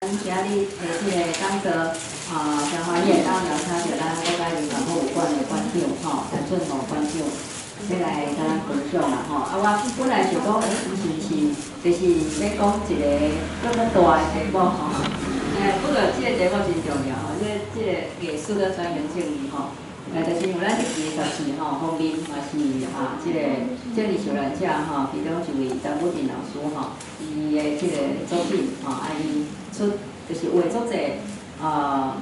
今仔日的這个講座，啊，誠歡喜會當邀請著咱國家人權博物館的館長吼，陳俊宏館長，欲來共咱分享啦吼。啊，我本來想講，欸，伊是毋是就是欲講一个閣較大的題目吼？欸，不過這个題目真重要吼，這個藝術佮轉型正義吼。就是因為咱這期的雜誌吼，封面嘛是啊，這個政治受難者吼，其中一位陳武振老師吼，伊的這個作品吼，啊，伊出就是畫足濟啊，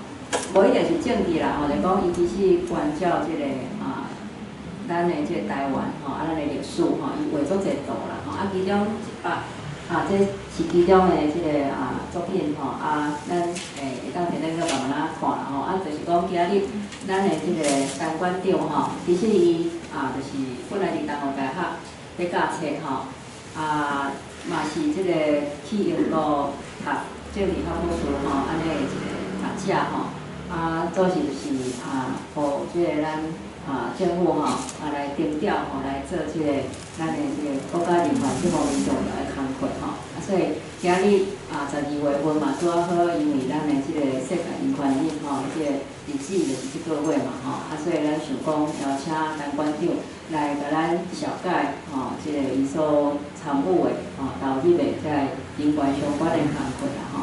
無一定是政治啦吼，就講伊其實關照這個啊，咱的這個台灣吼，啊，咱的歷史吼，伊畫足濟圖啦吼，啊，其中一幅啊，這是其中的這個啊作品吼，啊，咱會當摕來閣慢慢仔看啦吼，啊，就是講今仔日咱的這個陳館長吼，其實伊啊，就是本來佇東吳大學咧教冊吼，啊，嘛是這個去英國讀政治學博士吼，按呢一個學者吼，啊，主是就是啊，予這個咱啊政府吼啊來徵調吼來做這個咱的這個國家人權這方面重要的工課吼，啊，所以今仔日啊12月份嘛拄仔好，因為咱的這個世界人權日吼，這個日子就是這個月嘛吼，啊，所以咱想講邀請陳館長來共咱紹介吼，這個伊所參與的吼投入的這个人權相關的工課啦吼，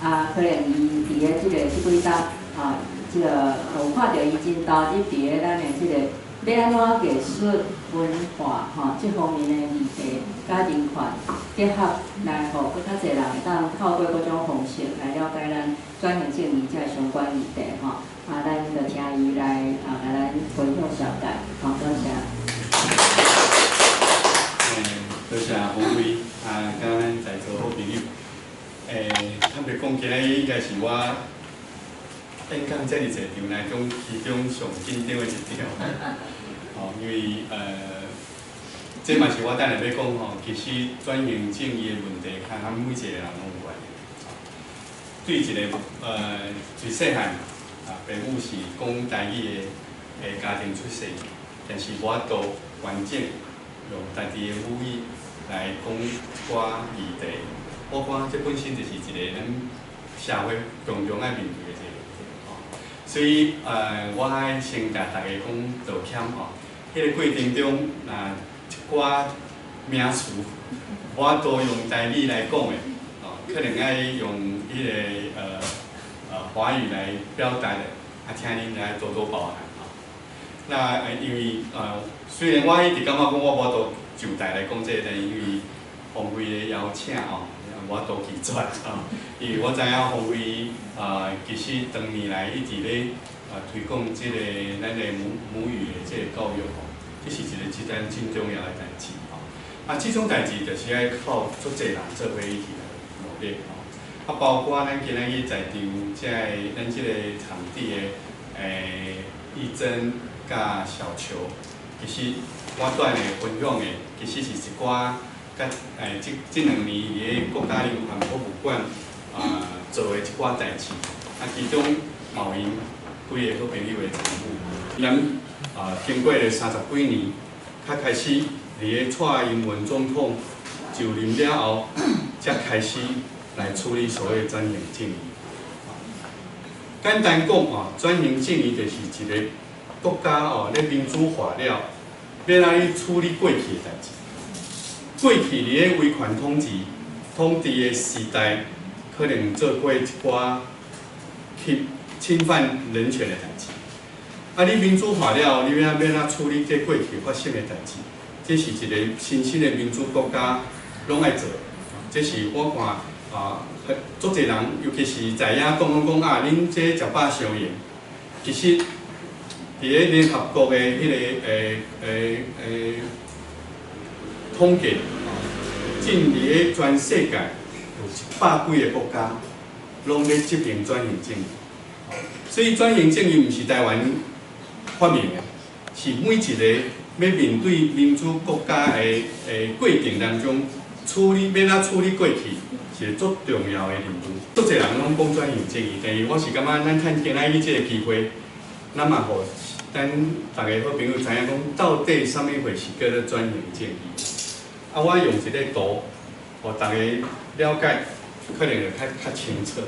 啊，可能伊佇咧這個這幾冬啊，這個有看著伊真投入佇咧咱的這個欲按怎藝術文化吼這方面的議題，佮人權結合，來予閣較濟人會當透過各種方式來了解咱轉型正義這个相關議題吼。啊，咱就請伊來啊，共咱分享紹介，好，多謝。多謝洪輝啊，佮咱在座好朋友。坦白講，今仔日應該是我演講遮爾濟場內中，其中上緊張的一場。吼，因為這嘛是我等下欲講吼，其實轉型正義的問題，佮咱每一個人攏有關係。對一個自細漢啊，爸母是講台語的家庭出世，但是無法度完整用家己的母語來講一寡議題。我看這本身就是一個咱社會共同愛面對的一個問題吼。所以我愛先共大家講道歉吼。彼個過程中，若一寡名詞無法度用台語來講的，哦，可能愛用彼個華語來表達的，啊，請恁來多多包涵吼。那因為雖然我一直感覺講我無法度就台來講這個，但因為馮輝的邀請吼，無法度拒絕吼。因為我知影馮輝啊，其實長年來一直咧推廣這個咱的母語的這個教育吼，這是一個真真重要的代誌吼。啊，這種代誌就是愛靠足濟人做伙一起來努力吼。啊，包括咱今仔日在場這个咱這個場地的義珍佮小球，其實我蹛下分享的，其實是一寡佮這兩年佇咧國家人權博物館啊做的一寡代誌，啊，其中嘛有𪜶幾个好朋友的參與。咱啊經過了30幾年，才開始佇咧蔡英文總統就任了後，才開始來處理所謂轉型正義。簡單講啊，轉型正義就是一個國家哦咧民主化了，欲按怎處理過去的代誌。過去佇咧威權統治的時代，可能做過一寡去侵犯人權的代誌。啊，你民主化了後，你欲按怎處理這過去發生的代誌？這是一個新興的民主國家攏愛做。這是我看啊，足濟人，尤其是在野黨攏講啊，恁這食飽傷閒。其實，佇咧聯合國的彼個統計，進佇咧全世界有100幾个國家攏咧執行轉型正義。所以轉型正義毋是台灣發明的，是每一個欲面對民主國家的過程當中，處理欲按怎處理過去，是足重要的任務。足濟人攏講轉型正義，但是我是感覺咱趁今仔日這個機會，咱嘛予咱逐个好朋友知影講，到底啥物貨是叫做轉型正義。啊，我用一個圖，予逐家了解，可能會較清楚。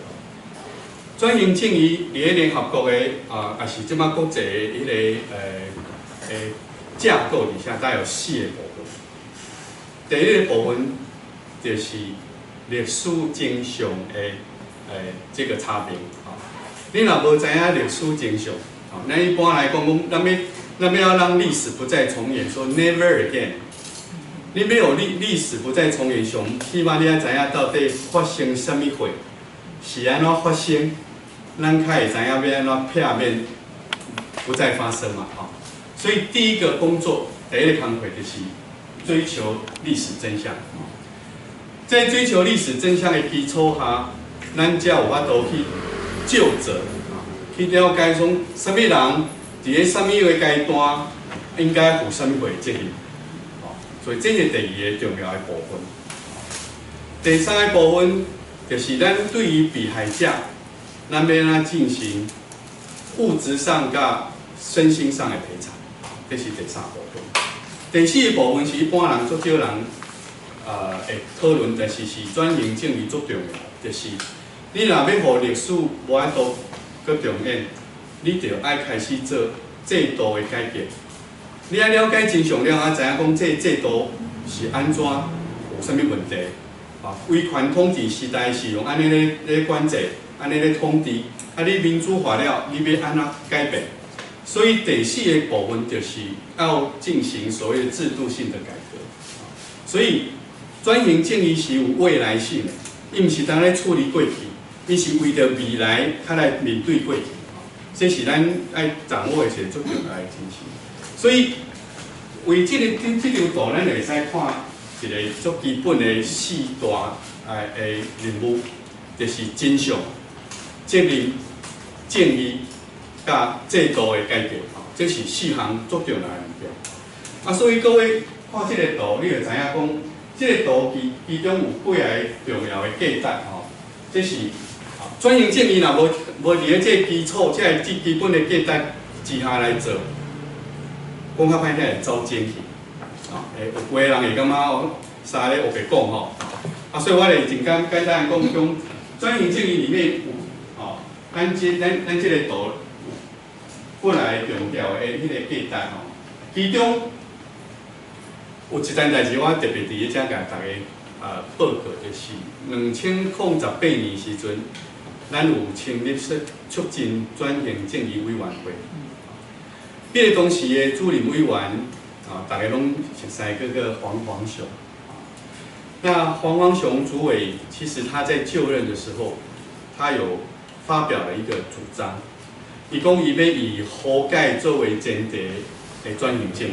轉型正義佇咧聯合國的啊，也是這擺國際的彼个架構底下，大概有四个部分。第一个部分就是歷史真相的這個查明。你若無知影歷史真相，咱一般來講講，咱欲讓歷史不再重演，說 never again。你欲予歷史不再重演，上起碼你愛知影到底發生啥物貨，是按怎發生，咱較會知影欲按怎避免不再發生嘛，吼。所以第一個工作，第一個工課就是追求歷史真相。在追求歷史真相的基礎下，咱才有法度去究責，去了解講啥物人佇咧啥物个階段應該負啥物貨責任。所以這是第二个重要的部分。第三个部分就是咱對於被害者，咱欲按怎進行物質上佮身心上的賠償，這是第三部分。第四个部分是一般人足少人會討論，但是是轉型正義足重要，就是你若欲予歷史無法度閣重演，你就愛開始做制度的改革。你愛了解真相了，才知影講這制度是按怎有啥物問題。啊，威權統治時代是用按呢咧管制，按呢咧統治。啊，你民主化了，你欲按怎改變？所以第四个部分就是要進行所謂制度性的改革。所以轉型正義是有未來性的，伊毋是單咧處理過去，伊是為著未來較來面對過去。這是咱愛掌握的一个足重要的精神。所以為這張圖，咱會使看一個足基本的四大的任務，就是真相、責任、正義、佮制度的改革，這是四項足重要的物件。啊，所以各位看這个圖，你就知影講，這个圖其中有幾个重要的價值吼。這是轉型正義若無佇咧這个基礎、這个基本的價值之下來做，講較歹聽會走精去。啊，會有的人會感覺我啥咧烏白講吼。啊，所以我會真簡單講講，轉型正義裡面有吼，咱這个圖本來強調的彼個價值吼，其中有一件代誌，我特別佇咧遮共大家報告，就是2018年時陣，咱有成立說促進轉型正義委員會。彼个當時的主任委員啊，大家攏熟悉叫做黃煌雄。那黃煌雄主委其實他在就任的時候，他有發表了一個主張，伊講伊欲以和解作為前提的轉型正義。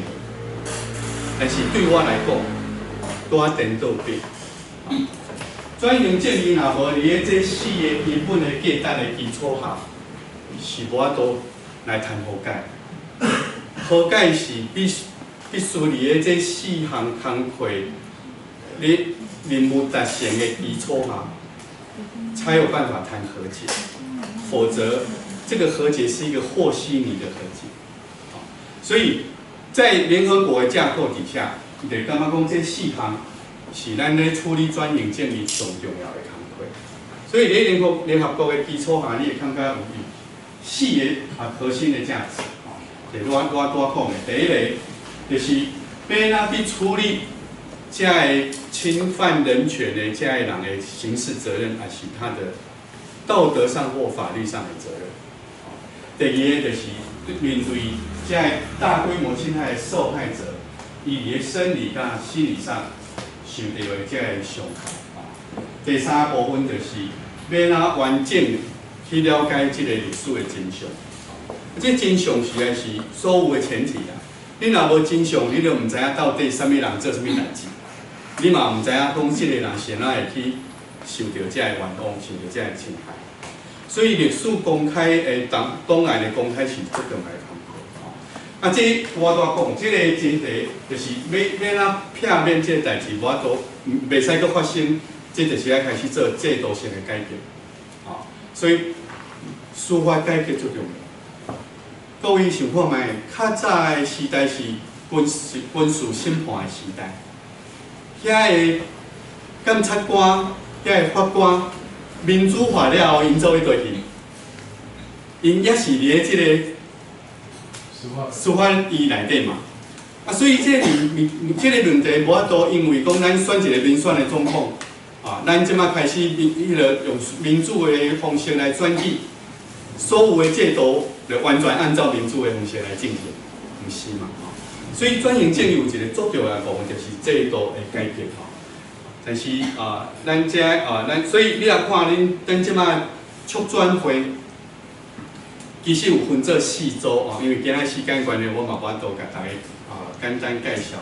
但是對我來講，拄仔顛倒反。轉型正義若無佇咧這四个基本的價值的基礎下，是無法度來談和解。和解是必須佇咧這四項工課你任務達成的基礎下，才有辦法談和解。否則，這個和解是一個和稀泥的和解。所以在聯合國的架構底下，伊就感覺講這四項是咱咧處理轉型正義上重要的工課。所以，佇聯合國的基礎下，你會感覺有四个核心的價值。就是我拄仔講的，第一個就是欲按怎去處理這个侵犯人權的這个人的刑事責任，還是他的道德上或法律上的責任。第二个就是面對這个大規模侵害的受害者，伊佇咧生理佮心理上受著的這个傷害。第三部分就是欲按怎完整去了解這个歷史的真相。這真相實在是所有的前提啦。你若無真相，你就毋知影到底啥物人做啥物代誌，你嘛毋知影講這个人是按怎會去受著這个冤枉，受著這个侵害。所以歷史公開的檔案的公開是足重要的工課。啊，這我拄仔講，這个前提就是欲按怎避免這个代誌無法度，袂使閣發生，這就是愛開始做制度性的改革。所以司法改革足重要。各位想看覓？較早的時代是軍事審判的時代，遐个檢察官、遐个法官民主化了後，𪜶做去倒去？ 𪜶也是佇咧這个司法院內底嘛。啊，所以這個問題無法度，因為講咱選一個民選的總統，啊，咱這馬開始民彼个用民主的方式來選舉，所有的制度就完全按照民主的方式來進行，毋是嘛？吼，所以轉型正義有一個足重要的部分，就是制度的改革吼。但是啊，咱這啊，咱所以你若看恁咱這馬促轉會，其實有分做四組哦，因為今仔時間關係，我嘛無法度共大家啊簡單介紹。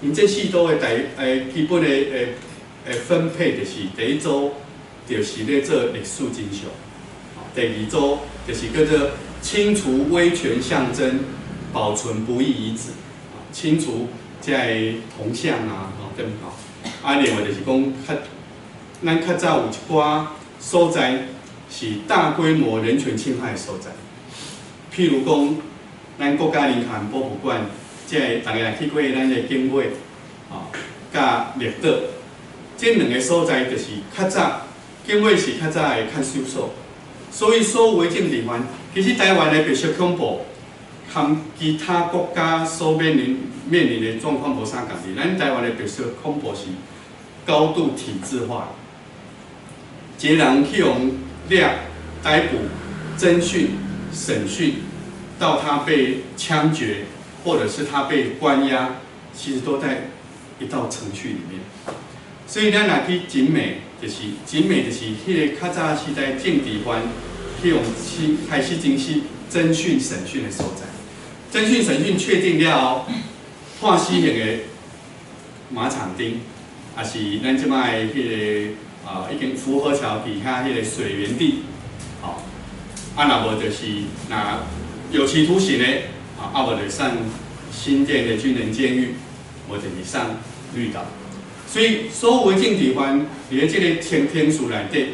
𪜶這四組的大基本的分配，就是第一組就是咧做歷史真相，第二組就是叫做清除威權象徵，保存不義遺址，清除這个銅像啊，吼對毋吼？啊，另外就是講較，咱較早有一寡所在是大規模人權侵害的所在，譬如講，咱國家人權博物館，這个逐家若去過咱的景尾，吼，佮綠島，這兩个所在就是較早景尾是較早的看守所，所以所有的政治犯，其實台灣的白色恐怖，和其他國家所面臨的狀況無啥仝仝。咱台灣的白色恐怖是高度體制化，一個人去予掠、逮捕、偵訊、審訊，到他被槍決，或者是他被關押，其實都在一道程序裡面。所以咱若去景美，就是景美，就是彼个較早時代政治犯去予開始進行偵訊、審訊的所在。偵訊、審訊確定了後，判死刑的馬場町，也是咱這擺的彼个啊，已經福和橋底下彼个水源地，吼，啊，若無就是若有期徒刑的，啊，無就上新店的軍人監獄，無就是上綠島。所以所有的政治犯佇咧這个程序內底，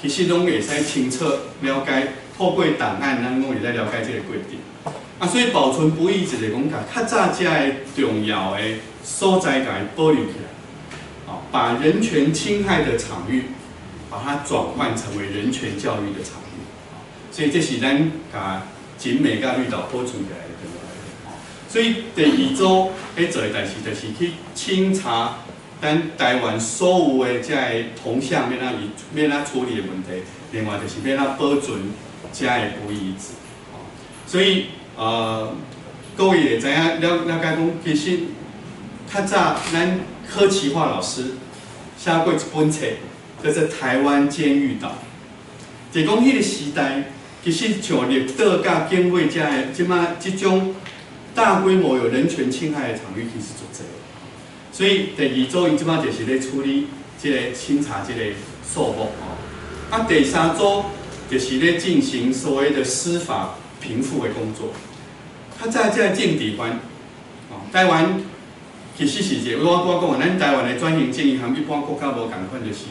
其實攏會使清楚了解，透過檔案，咱攏會使了解這个過程。啊，所以保存不義就是講，共較早遮个重要的所在，共伊保留起來，哦，把人權侵害的場域，把它轉換成為人權教育的場域。所以這是咱共景美佮綠島保存起來的重要的。所以第二組咧做的代誌，就是去清查咱台灣所有的這个銅像欲按怎欲按怎處理的問題，另外就是欲按怎保存這个不義遺址。所以各位會知影了解講，其實較早咱柯其華老師寫過一本冊，叫做《台灣監獄島》。就講彼个時代，其實像綠島佮景尾遮个，這馬這種大規模有人權侵害的場域，其實足濟。所以第二組𪜶這馬就是咧處理這个清查這个數目吼。啊，第三組就是咧進行所謂的司法平復的工作。較早這个政治犯，哦，台灣其實是一個，我講，咱台灣的轉型正義和一般國家無仝款，就是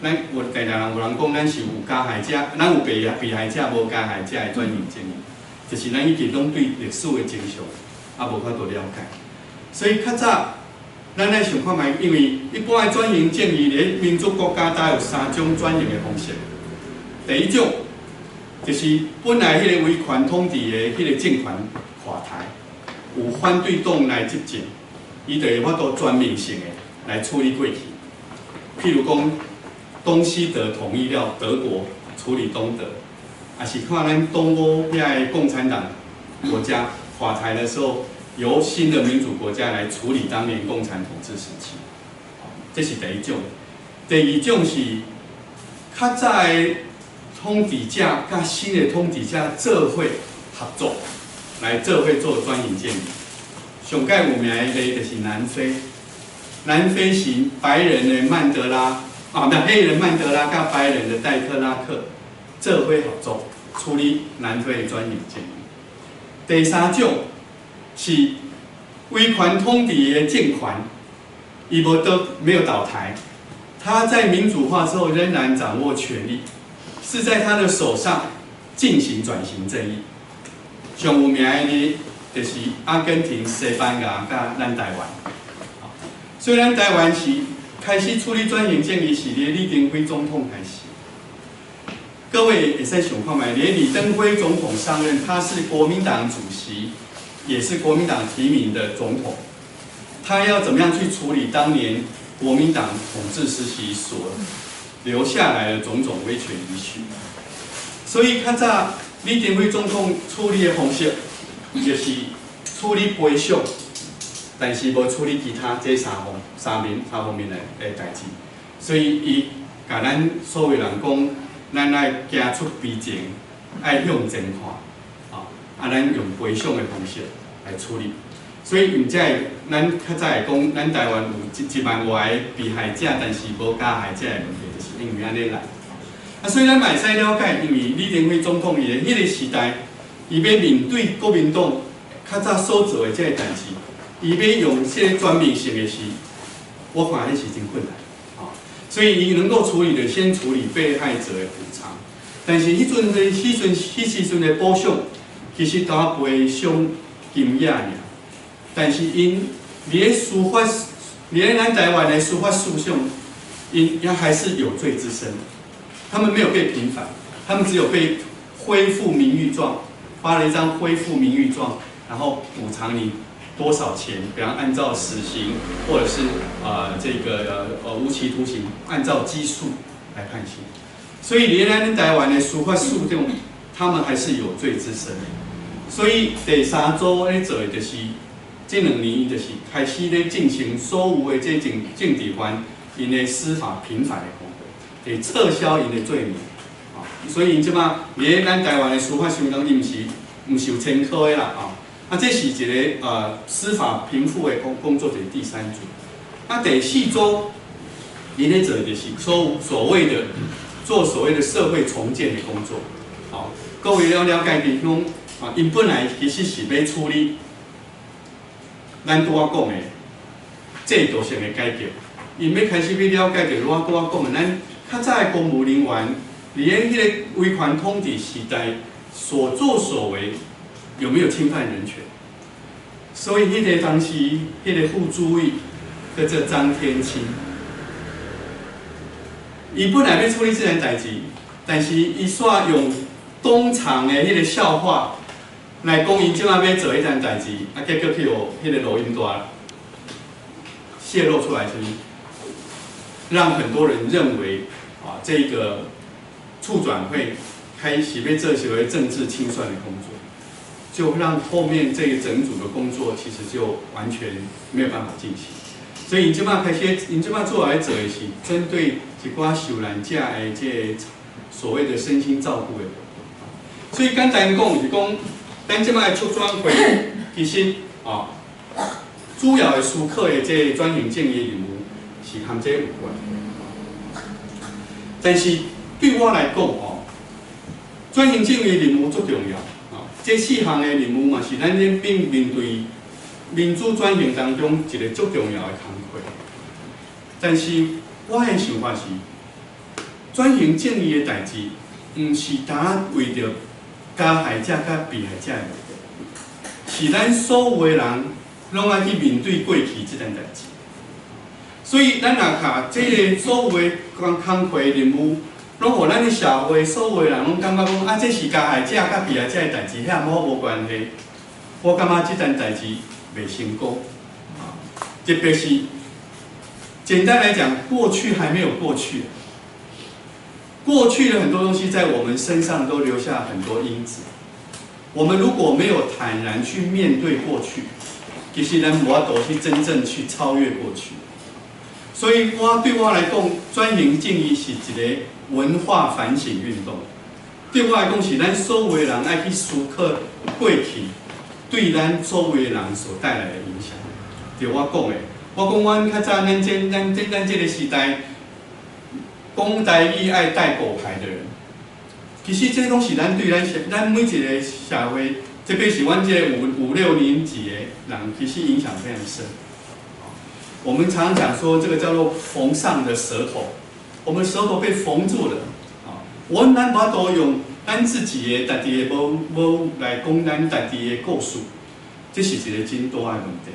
咱有定定人有人講，咱是有加害者，咱有被害者，無加害者的轉型正義，就是咱一直攏對歷史的真相也無法度了解。所以較早，咱來想看覓，因為一般的轉型正義，佇民主國家大有三種轉型的方式。第一種，就是本來彼個威權統治的彼個政權垮台，有反對黨來執政，伊就會法度全面性的來處理過去。譬如講，東西德統一了德國處理東德，也是看咱東歐遐个共產黨國家垮台的時候，由新的民主國家來處理當年共產統治時期。這是第一種。第二種是較早的統治者佮新的統治者做伙合作，來做伙做轉型正義。上蓋有名的例就是南非，南非是白人的曼德拉啊，不，黑人曼德拉佮白人的戴克拉克做伙合作處理南非的轉型正義。第三種是威權統治的政權，伊無倒沒有倒台，他在民主化之後仍然掌握權力，是在他的手上進行轉型正義。上有名的呢，就是阿根廷、西班牙佮咱台灣。雖然台灣是開始處理轉型正義是佇李登輝總統開始，各位會使想看覓，連李登輝總統上任，他是國民黨主席，也是國民黨提名的總統，他要怎麼樣去處理當年國民黨統治時期所留下來的種種威權遺緒？所以較早李登輝總統處理的方式，就是處理賠償，但是無處理其他這三方三面三方面的代誌。所以伊共咱所有人講，咱愛行出悲情，愛向前看，啊，咱用賠償的方式來處理。所以，毋才會咱較早會講，咱台灣有一萬外个被害者，但是無加害者的問題，就是因為按呢來。啊，所以咱嘛會使了解，因為李登輝總統伊的彼個時代，伊欲面對國民黨較早所做的這个代誌，伊欲用這个全面性的時，我看彼是真困難。所以伊能夠處理的，先處理被害者的補償。但是彼陣的彼陣彼時陣的補償，其實都賠償金額爾。但是𪜶佇咧司法，佇咧咱台灣的司法訴訟，𪜶也還是有罪之身。他們沒有被平反，他們只有被恢復名譽狀，發了一張恢復名譽狀，然後補償你多少錢？比方按照死刑或者是這個無期徒刑，按照基數來判刑。所以連咱台灣的司法訴訟，他們還是有罪之身。所以第三組咧做的就是這2年，就是開始咧進行所有的這政治犯𪜶的司法平反的工作，得撤銷𪜶的罪名。啊，所以𪜶這擺佇咧咱台灣的司法上當，伊毋是有前科的啦，啊。啊，這是一個司法平復的工作，就是第三組。啊，第四組，𪜶咧做的就是所謂的做所謂的社會重建的工作。好，各位了了解就是講，啊，𪜶本來其實是欲處理咱拄仔講的制度性的改革，𪜶欲開始欲了解著我拄仔講的，咱較早的公務人員佇咧彼个威權統治時代所作所為，有沒有侵犯人權？所以彼個當時，彼個副主委叫做張天青，伊本來欲處理這件代誌，但是伊煞用東廠的彼個笑話來講，𪜶這擺欲做彼件代誌，啊，結果去予彼個錄音帶洩露出來，是讓很多人認為啊，這個促轉會開始欲做所謂政治清算的工作，就讓後面這個整組的工作其實就完全沒有辦法進行。所以，𪜶這擺開始，𪜶這擺做來做的是針對一寡受難者的這個所謂的身心照顧的。所以簡單講是講，咱這擺的促轉會其實啊，主要的思考的這個轉型正義任務是和這個有關。但是對我來講哦，轉型正義任務足重要啊！這四項的任務嘛是咱咧面對民主轉型當中一個足重要的工課。但是我的想法是，轉型正義的代誌，毋是單為著加害者佮被害者的問題，是咱所有的人攏愛去面對過去這件代誌。所以，咱若共這个所有的工課任務，攏予咱的社會所有的人攏感覺講，啊，這是加害者佮被害者的代誌，遐和我無關係。我感覺這件代誌袂成功。啊，特別是簡單來講，過去還沒有過去。過去的很多東西在我們身上都留下很多因子。我們如果沒有坦然去面對過去，其實咱無法度去真正去超越過去。所以我對我來講，轉型正義是一個文化反省運動。對我來講，是咱所有的人愛去思考過去對咱所有的人所帶來的影響。對我講的，我講阮較早咱這個時代，講台語愛戴狗牌的人，其實這攏是咱對咱每一個社會，特別是阮這個五六年級的人，其實影響非常深。我們常常講說，這個叫做縫上的舌頭，我們舌頭被縫住了。啊，阮咱無法度用咱自己的家己的母母語來講咱家己的故事，這是一個真大的問題。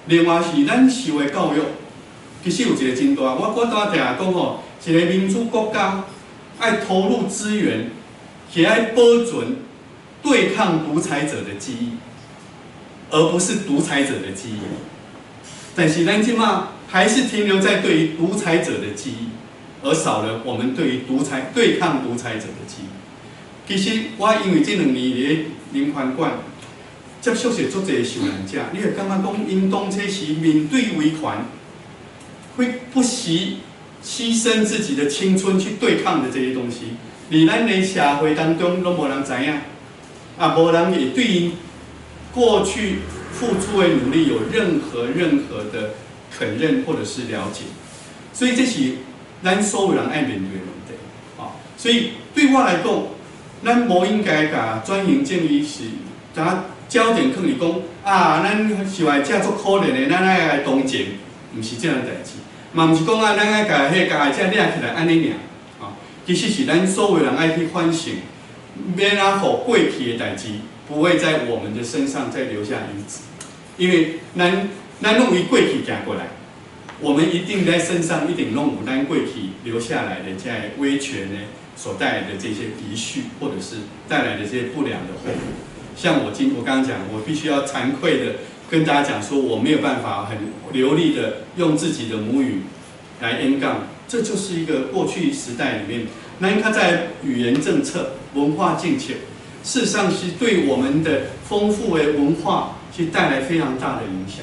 另外是咱受的教育，其實有一個真大。我拄仔定講吼，一個民主國家，愛投入資源，是愛保存對抗獨裁者的記憶，而不是獨裁者的記憶。但是咱這馬還是停留在對於獨裁者的記憶，而少了我們對於獨裁對抗獨裁者的記憶。其實我因為這兩年佇咧人權館接觸著足濟受難者，你會感覺講，𪜶當初是面對威權，會不惜犧牲自己的青春去對抗的這些東西，佇咱的社會當中攏無人知影，啊，無人會對𪜶過去付出的努力有任何任何的肯認或者是了解，所以這是咱所有人愛面對的問題。啊，所以對我來講，咱無應該共轉型正義是，將焦點囥佇講啊，咱受害者足可憐的，咱愛來同情，毋是這樣代誌，嘛毋是講啊，咱愛共彼個加害者掠起來按呢爾，啊，其實是咱所有人愛去反省，欲按怎予過去的代誌不會在我們的身上再留下遺址，因為咱攏為過去行過來，我們一定在身上一定攏有咱過去留下來的這個威權呢所帶來的這些遺緒，或者是帶來的這些不良的後果。像我剛剛講，我必須要慚愧的跟大家講，說我沒有辦法很流利的用自己的母語來演講，這就是一個過去時代裡面，咱較早語言政策、文化政策，事實上是對我們的豐富的文化是帶來非常大的影響。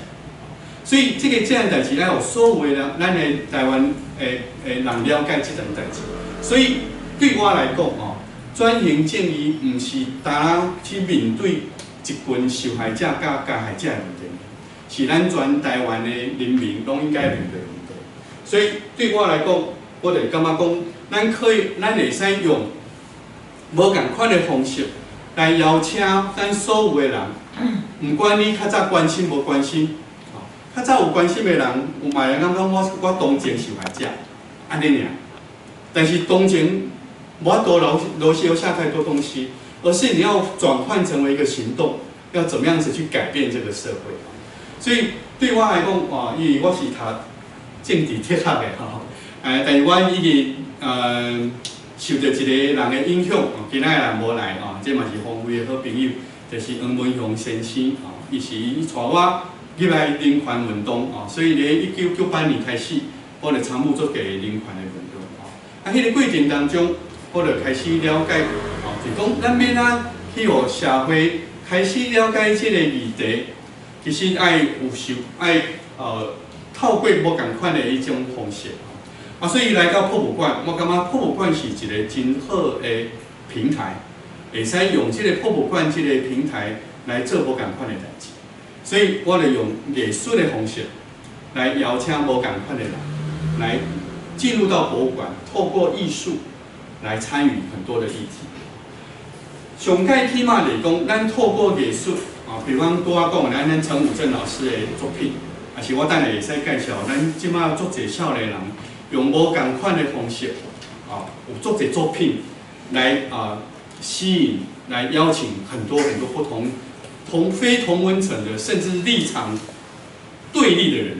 所以這個這樣代誌，愛予所有的人，咱的台灣的人了解這種代誌。所以對我來講，哦，轉型正義毋是單去面對一群受害者佮加害者的問題，是咱全台灣的人民攏應該面對的問題。所以對我來講，我就感覺講，咱可以，咱會使用無仝款的方式來邀請咱所有的人，毋管你較早關心無關心，較早有關心的人，有嘛會感覺我同情受害者，按呢爾。但是同情無法度留下太多東西，而是你要轉換成為一個行動，要怎麼樣子去改變這個社會。所以對我來講，哇，因為我是讀政治哲學的吼，但是我已經受著一個人的影響，今仔日人無來吼，這嘛是峰輝的好朋友，就是黃文雄先生吼，伊是伊帶我入來人權運動哦，所以佇1998年開始，我就參與足濟人權的運動吼。啊，彼個過程當中，我就開始了解，吼，就講咱欲按怎去予社會開始了解這個議題，其實愛有受愛透過無仝款的彼種方式。啊，所以來到博物館，我感覺博物館是一個真好的平台，會使用這個博物館這個平台來做無仝款的代誌。所以我就用藝術的方式來邀請無仝款的人來進入到博物館，透過藝術來參與很多的議題。上蓋起碼來講，咱透過藝術啊，比方拄仔講的咱陳武正老師的作品，抑是我等下會使介紹，咱這馬足濟少年人用無仝款的方式，啊，有足濟作品來啊吸引、來邀請很多很多不同、同非同溫層的，甚至立場對立的人，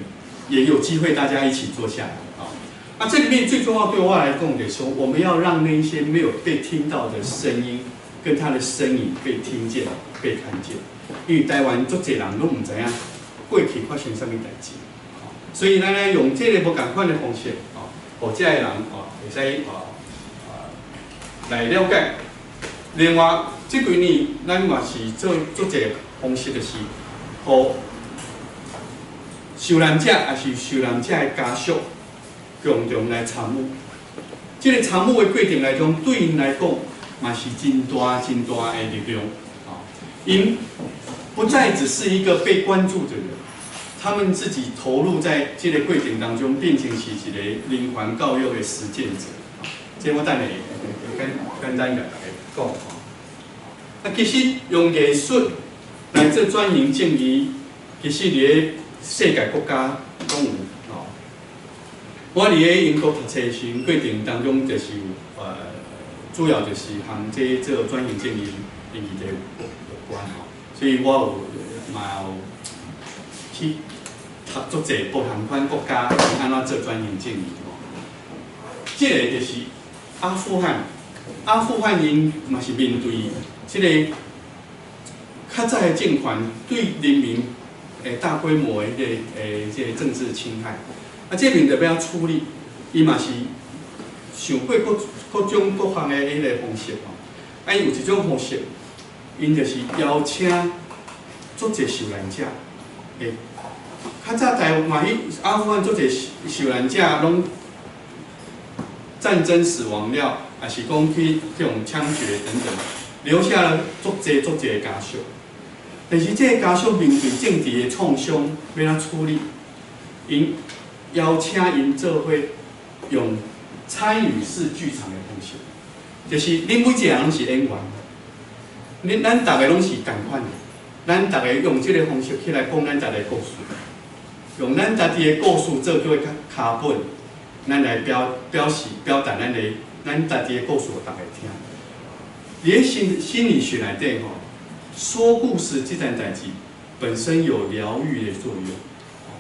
也有機會大家一起坐下來啊。啊，這裡面最重要對我來講的說，我們要讓那些沒有被聽到的聲音，跟他的身影被聽見、被看見。因為台灣足濟人攏毋知影過去發生啥物代誌，所以咱來用這個無仝款的方式，哦，予這个人哦會使哦來了解。另外，這幾年咱嘛是做足濟方式，就是予受難者抑是受難者的家屬共同來參與。這個參與的過程內中，對𪜶來講嘛是真大真大的力量。𪜶不再只是一個被關注的人，他們自己投入在這個過程當中，變成是一個人權教育的實踐者。這我等下會簡簡單共大家講吼。啊，其實用藝術來做轉型正義，其實佇咧世界國家攏有吼。我佇咧英國讀冊時陣，過程當中就是主要就是和這做轉型正義的議題有關吼，所以我有嘛有去讀足濟不同款國家按怎做轉型正義吼。這個就是阿富汗，阿富汗𪜶嘛是面對這个較早的政權對人民的大規模的彼个這个政治侵害，啊，這個問題欲按怎處理？伊嘛是想過各各種各項的彼个方式吼。啊，伊有一種方式，𪜶就是邀請足濟受難者，較早台灣彼阿富汗足濟受難者攏戰爭死亡了，抑是講去予槍決等等，留下了足濟足濟的家屬。但是這个家屬面對政治的創傷，欲按怎處理？𪜶邀請𪜶做伙用參與式劇場的方式，就是恁每一個人攏是演員，恁咱逐个攏是仝款的，咱逐个用這个方式起來講咱家己的故事，用咱家己的故事做做腳本，咱來表示表達咱家己的故事予逐家聽。佇咧心理學內底吼，說故事這件代誌本身有療癒的作用。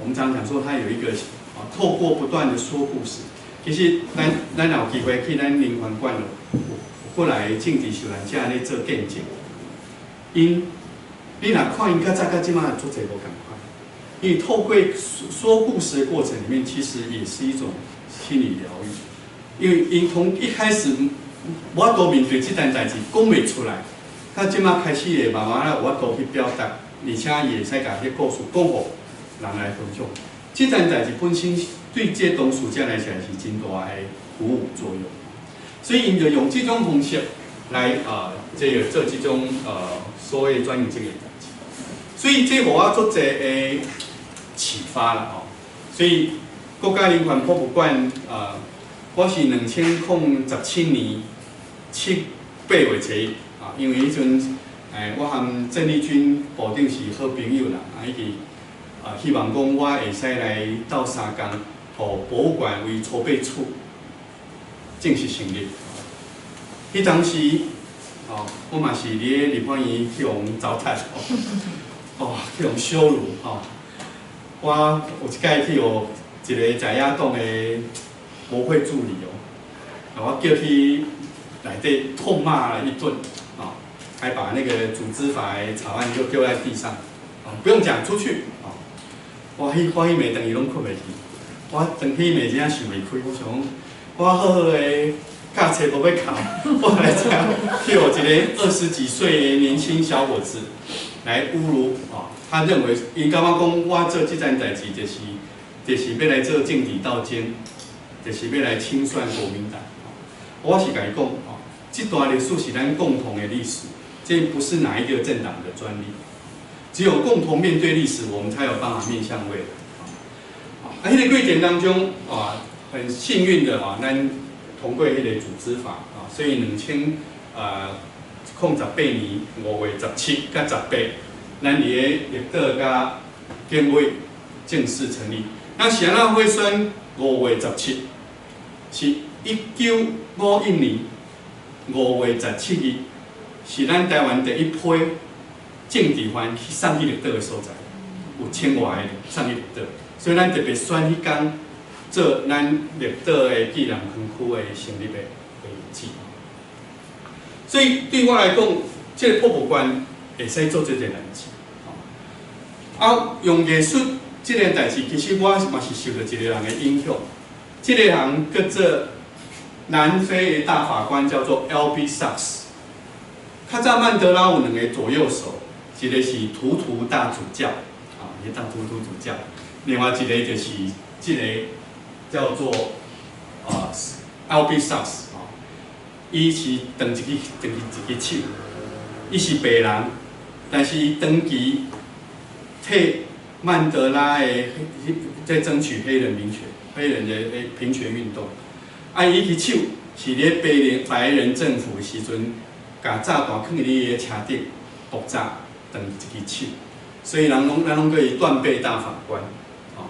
我們常常講說，它有一個啊，透過不斷的說故事，其實咱有機會去咱人權館有過來政治受難者咧做見證。𪜶，你若看𪜶較早佮這馬足濟無仝款，因為透過說故事的過程裡面，其實也是一種心理療癒。因為𪜶從一開始無法度面對這件代誌，講袂出來，到這馬開始會慢慢仔有法度去表達，而且伊會使共彼故事講予人來分享。這件代誌本身對這當事者來講是真大的鼓舞作用。所以𪜶就用這種方式來啊，這个做這種所謂轉型這个代誌。所以這予我足濟的啟發啦吼。所以國家人權博物館啊，我是2017年7、8月初一啊，因為彼陣我和鄭麗君部長是好朋友啦，啊，伊就啊希望講我會使來鬥相共，予博物館為籌備處正式成立。彼當時，哦，我嘛是佇咧立法院去予糟蹋，哦，去予羞辱，吼。我有一擺去予一个在野黨的國會助理哦，予我叫去內底痛罵了一頓，哦，還把那個組織法的草案就丟在地上，哦，不用講，出去，哦，我彼暝轉去攏睏袂去，我轉去暝真正想袂開，我想講，我好好的教冊無欲考，我來遮去予一个20幾歲的年輕小伙子來侮辱，哦，他認為伊感覺講我做這件代誌就是欲來做政治鬥爭，就是欲來清算國民黨。我是共伊講，哦，這段歷史是咱共同的歷史，這不是哪一個政黨的專利。只有共同面對歷史，我們才有辦法面向未來。啊，彼個過程當中，啊，很幸運的啊，咱通過彼個組織法啊，所以2018年5月17佮18，咱佇咧綠島佮建委正式成立。那是按怎會選5月17？是1951年5月17日，是咱台灣第一批政治犯去送去綠島的所在，有千外个送去綠島，所以咱特別選彼工做咱綠島的紀念園區的成立的日子。所以對我來講，這个博物館會使做這件代誌。啊，用藝術這件代誌，其實我嘛是受著一个人的影響。這个人叫做南非的大法官，叫做 Albie Sachs。較早曼德拉有兩个左右手，一个是圖圖大主教，啊，伊當圖圖主教；另外一个就是這个叫做啊 Albie Sachs，啊，伊是斷一支斷一支手，伊是白人，但是伊長期替曼德拉的在爭取黑人民權、黑人的平權運動。啊，伊彼支手是咧白人政府時陣，共炸彈囥佇伊的車頂爆炸斷一支手，所以人攏咱攏叫伊斷臂大法官。哦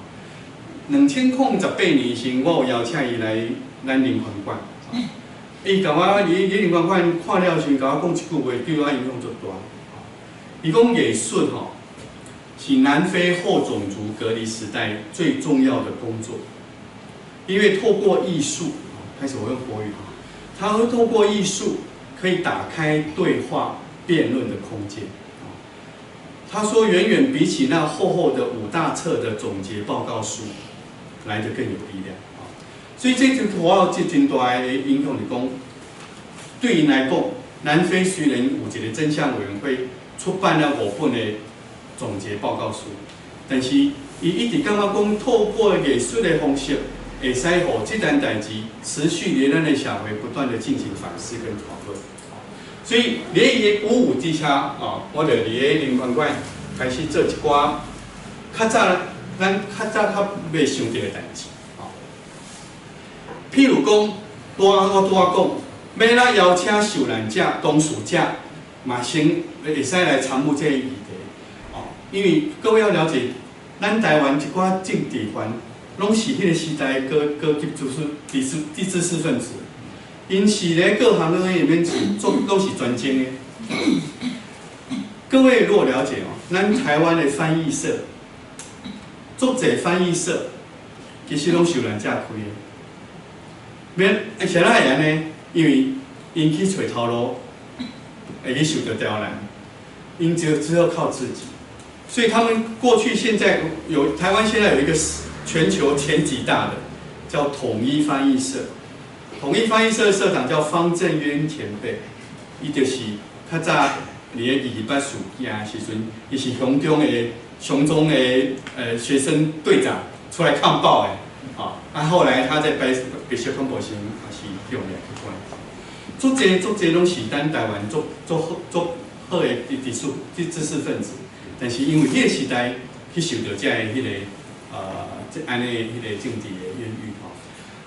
，2018年時，我有邀請伊來咱人權館。伊共我佇佇人權館看了時，共我講一句話，對我影響足大。伊講藝術吼，是南非後種族隔離時代最重要的工作，因為透過藝術，開始我用國語。他會透過藝術可以打開對話辯論的空間。他說，遠遠比起那厚厚的五大冊的總結報告書來得更有力量。所以這張圖畫這真大的影響是講，對𪜶來講，南非雖然有一個真相委員會出版了五本的總結報告書，但是伊一直感覺講，透過藝術的方式，會使予這件代誌持續佇咱的社會不斷的進行反思跟討論。所以，佇伊的鼓舞之下，哦，我就佇咧林環館開始做一寡較早咱較早較袂想著的代誌，哦。譬如講，拄仔我拄仔講，欲按怎邀請受難者、當事者，嘛先會使來參與這個議題，哦。因為各位要了解，咱台灣一寡政治犯，攏是彼個時代高高級知識、知識、知識分子。𪜶是咧各行各業裡面是做攏是專精的。各位如果了解哦，咱台灣的翻譯社，足濟翻譯社，其實攏受難者開的。免，啥人會按呢？因為𪜶去揣頭路，會去受著刁難，𪜶就只有靠自己。所以他們過去現在有台灣現在有一個全球前幾大的，叫統一翻譯社。統一翻譯社的社長叫方振淵前輩，伊就是較早佇咧二二八事件的時陣，伊是雄中的雄中的學生隊長出來抗暴的，啊後來他在白白色恐怖時也是用來去關。足濟足濟攏是咱台灣足足好足好的知識知識分子，但是因為彼個時代去受著這个彼個這按呢彼個政治的冤獄吼，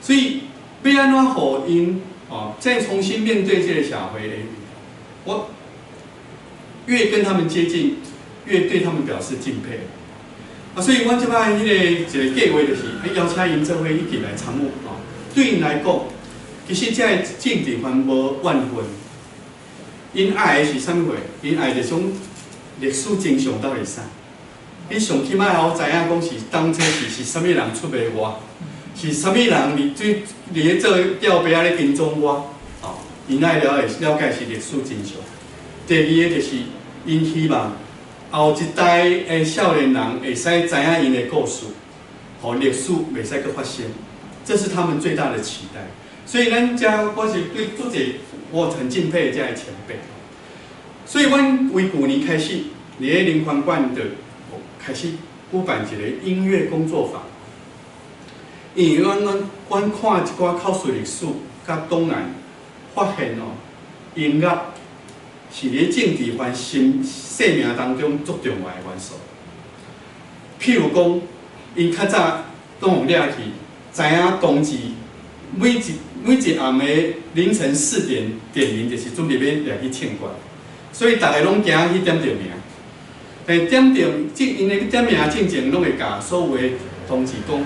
所以欲按怎予𪜶哦，再重新面對這個社會的，我越跟他們接近，越對他們表示敬佩。啊，所以阮這擺彼個一個計劃就是，邀請𪜶做伙一起來參與哦。對𪜶來講，其實這個政治犯無怨恨，𪜶愛的是啥物貨？𪜶愛的種歷史真相到底啥？你上起碼予知影講是當初是啥物人出賣我，是啥物人佇對佇咧做吊牌仔咧跟蹤我？哦，𪜶愛了解了解是歷史真相。第二个就是𪜶希望後一代的少年人會使知影𪜶的故事，予歷史袂使閣發生，這是他們最大的期待。所以咱遮我是對足濟我很敬佩這个前輩。所以阮為舊年開始，佇咧林環館就開始舉辦一個音樂工作坊。因為阮看一寡口述歷史佮檔案，發現哦，音樂是佇政治犯生生命當中足重要的元素。譬如講，𪜶較早攏予掠去，知影同志每一暗的凌晨4點點名，就是準備欲掠去槍決，所以逐个攏驚去點著名。但點著，這𪜶咧點名進前，攏會共所有的同志講，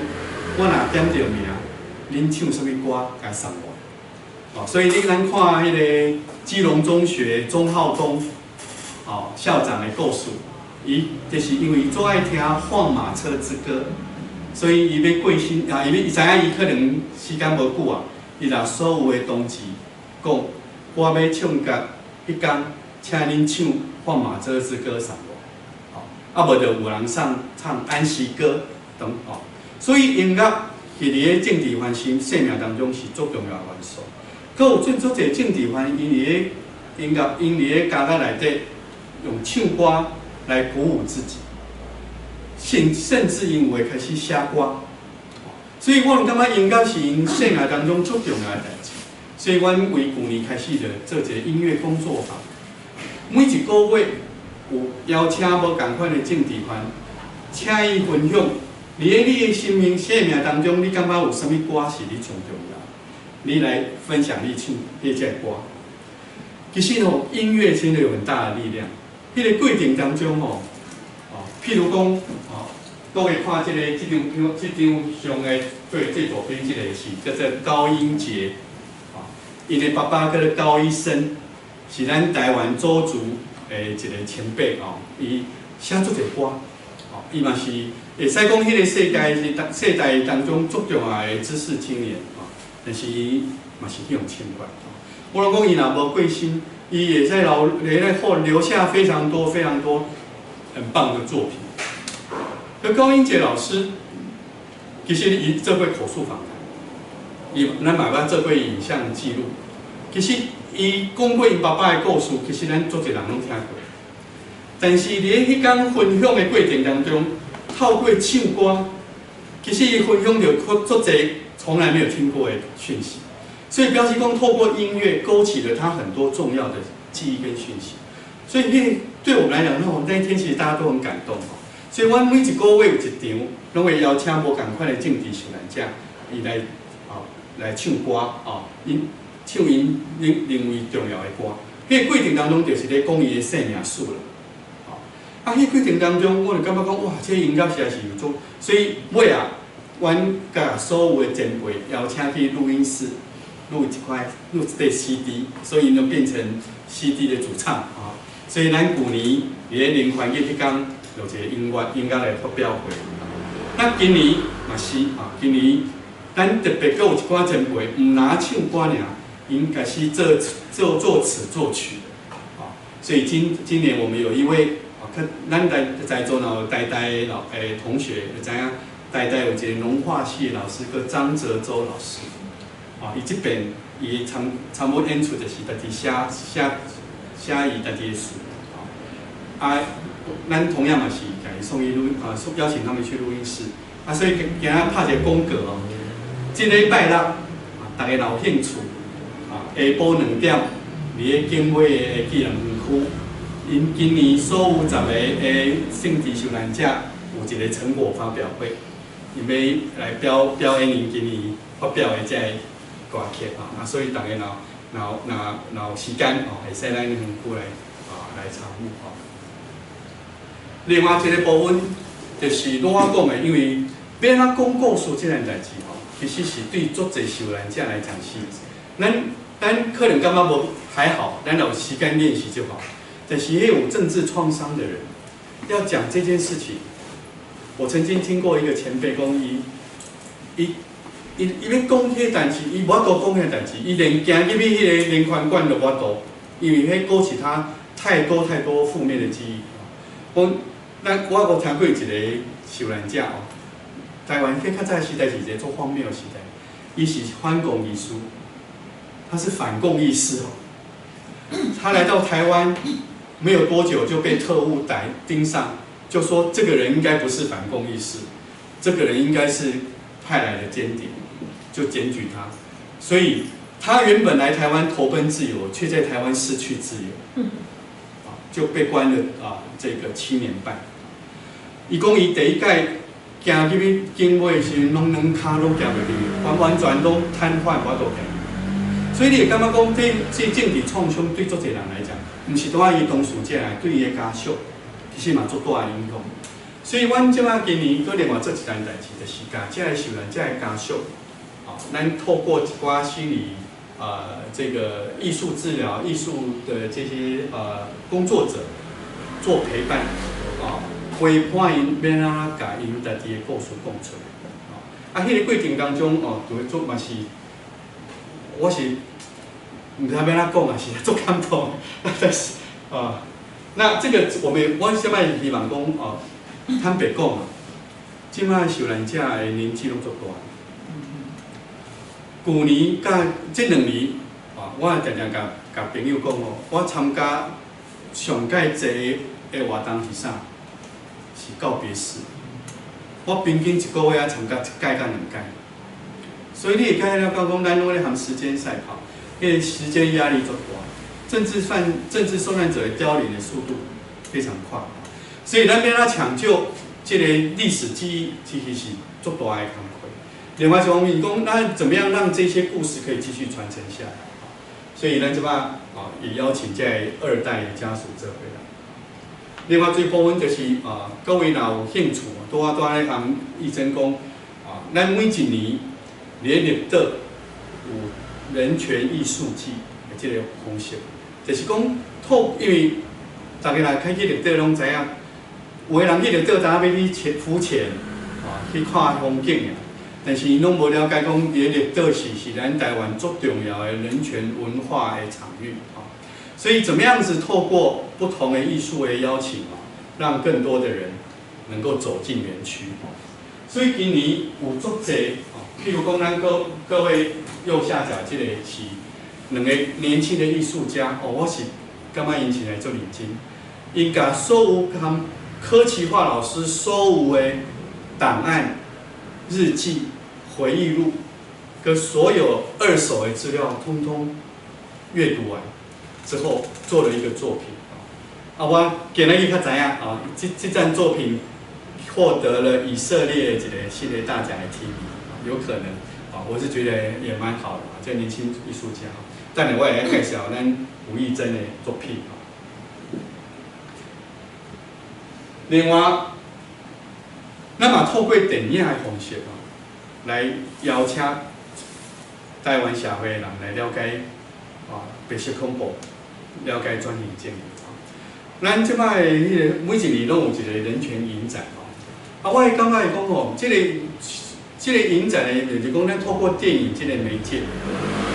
我若點著名，恁唱啥物歌，共送我。哦，所以你咱看彼個基隆中學鍾浩東哦校長的故事，伊就是因為伊足愛聽《放馬車之歌》，所以伊欲過身啊，伊欲伊知影伊可能時間無久啊，伊共所有的同志講，我欲唱決彼工，請恁唱《放馬車之歌》送我。哦，啊無就有人送唱《安息歌》等哦，所以音樂是佇咧政治犯生生命當中是足重要的元素。閣有足足濟政治犯，𪜶佇咧音樂，𪜶佇咧監獄內底用唱歌來鼓舞自己，甚至𪜶有的開始寫歌。所以我感覺音樂是𪜶生命當中足重要的代誌。所以阮為舊年開始就做一個音樂工作坊，每一個月有邀請無仝款的政治犯，請伊分享，佇咧你的生命當中，你感覺有啥物歌是你上重要？你來分享你唱彼隻歌。其實吼，音樂真的有很大的力量。彼個過程當中吼，哦，譬如講，哦，各位看這個這張票，這張相的最最左邊這個是叫做高英傑，哦，𪜶的爸爸叫做高醫生，是咱台灣鄒族的一個前輩哦，伊寫足濟歌，哦，伊嘛是會使講彼個世界是世代當中足重要的知識青年。但是伊嘛嘛是去予槍決。我攏講伊若無過身，伊會使留，會使後留下非常多非常多很棒的作品。而高英傑老師，其實伊做過口述訪談，伊咱嘛捌做過影像記錄。其實伊講過𪜶爸爸的故事，其實咱足濟人攏聽過。但是佇咧彼工分享的過程當中，透過唱歌，其實伊分享著足濟從來沒有聽過的訊息，所以表示講透過音樂勾起了他很多重要的記憶跟訊息。所以那對我們來講，那一天其實大家都很感動。所以阮每一個月有一場，攏會邀請無仝款的政治受難者，伊來來唱歌哦，𪜶唱𪜶認為重要的歌。彼個過程當中，就是咧講伊的生命史啦。啊，彼過程當中，我就感覺講，哇，這個音樂實在是有足，所以尾仔，阮共所有的前輩邀請去錄音室錄一塊錄一塊 CD，所以就變成 CD 的主唱啊。所以咱舊年佇咧人權日彼工有一個音樂的發表會。那今年嘛是啊，今年咱特別閣有一寡前輩，毋若唱歌爾，𪜶開始做詞作曲的啊。所以今年我們有一位啊，咱在座若有台大的老同學就知影，台大有一個農化系的老師叫張澤洲老師，啊，伊這遍伊參與演出就是家己寫伊家己的詞，啊，咱同樣嘛是共伊送去錄啊，邀請他們去錄音室，啊，所以今仔拍一個廣告哦，這禮拜六啊，大家若有興趣，啊，下晡2點，佇咧景尾的紀念園區，𪜶今年所有10個的政治受難者有一個成果發表會，𪜶欲來表演𪜶今年發表的這個歌曲啊，啊，所以大家若有時間哦，會使來園區來參與吼。另外一個部分就是拄仔講的，因為欲按怎講故事這件代誌吼，其實是對足濟受難者來講是，咱可能感覺無還好，咱有時間練習就好。但是彼有政治創傷的人，要講這件事情，我曾經聽過一個前輩講，伊欲講彼個代誌，伊無法度講彼個代誌，伊連行入去彼個人權館都無法度，因為彼勾起他太多太多負面的記憶。我閣聽過一個受難者哦，台灣彼較早時代是一個足荒謬的時代，伊是反共義士，他是反共義士哦。他來到台灣沒有多久就被特務逮盯上，就說這個人應該不是反共義士，這個人應該是派來的間諜，就檢舉他。所以他原本來台灣投奔自由，卻在台灣失去自由，啊，就被關了啊，這個7年半。伊講伊第一擺行入去警衛時陣，攏兩跤攏行袂入去，完完全攏癱瘓，無法度行。所以你會感覺講，這政治創傷對足濟人來講，毋是單伊當事者來，對伊的家屬，其實嘛足大的影響。所以，阮這擺今年閣另外做一件代誌，就是共這个受難者的家屬，啊，咱透過一寡心理，這個藝術治療、藝術的這些工作者做陪伴，啊，陪伴𪜶欲按怎共𪜶家己的故事講出來。啊，彼個過程當中哦，就會做嘛是，我是毋知欲按怎講啊，是足感動，但是啊，那這個我們我啥物希望講哦，坦白講啊，這擺受難者的年紀攏足大。舊年佮這2年啊，我也常常共朋友講哦，我參加上蓋濟的活動是啥？是告別式。我平均一個月愛參加一擺到兩擺。所以你會感覺講，咱攏咧和時間賽跑，彼個時間壓力足大，政治受難者的凋零的速度非常快，所以咱欲按怎搶救這個歷史記憶，其實是足大的工課。另外一方面講，咱怎麼樣讓這些故事可以繼續傳承下來？所以咱這擺啊，也邀請這二代家屬做伙來。另外最部分就是啊，各位若有興趣，拄仔拄仔咧共醫生講啊，咱每一年佇咧綠島有人權藝術祭的這個方式，就是講透，因為大家若開去綠島攏知影，有的人去綠島知影欲去潛浮潛，啊，去看風景爾。但是𪜶攏無了解講，佇咧綠島是咱台灣足重要的人權文化的場域，所以怎麼樣子透過不同的藝術的邀請啊，讓更多的人能夠走進園區。所以今年有足濟，譬如講咱各位右下角這個是兩個年輕的藝術家，哦，我是感覺𪜶真的足認真，𪜶共所有含柯其華老師所有的檔案、日記、回憶錄，跟所有二手的資料，通通閱讀完之後，做了一個作品。啊，我今日才知影啊，這件作品獲得了以色列一個系列大獎的提名，有可能啊，我是覺得也蠻好的，這年輕藝術家。等下我會來介紹咱吳益政的作品。另外，咱嘛透過電影的方式啊，來邀請台灣社會的人來了解啊白色恐怖，了解轉型正義。咱這擺的彼個每一年攏有一個人權影展吼，啊，我會感覺講吼，這個影展呢，就是講咱透過電影這個媒介，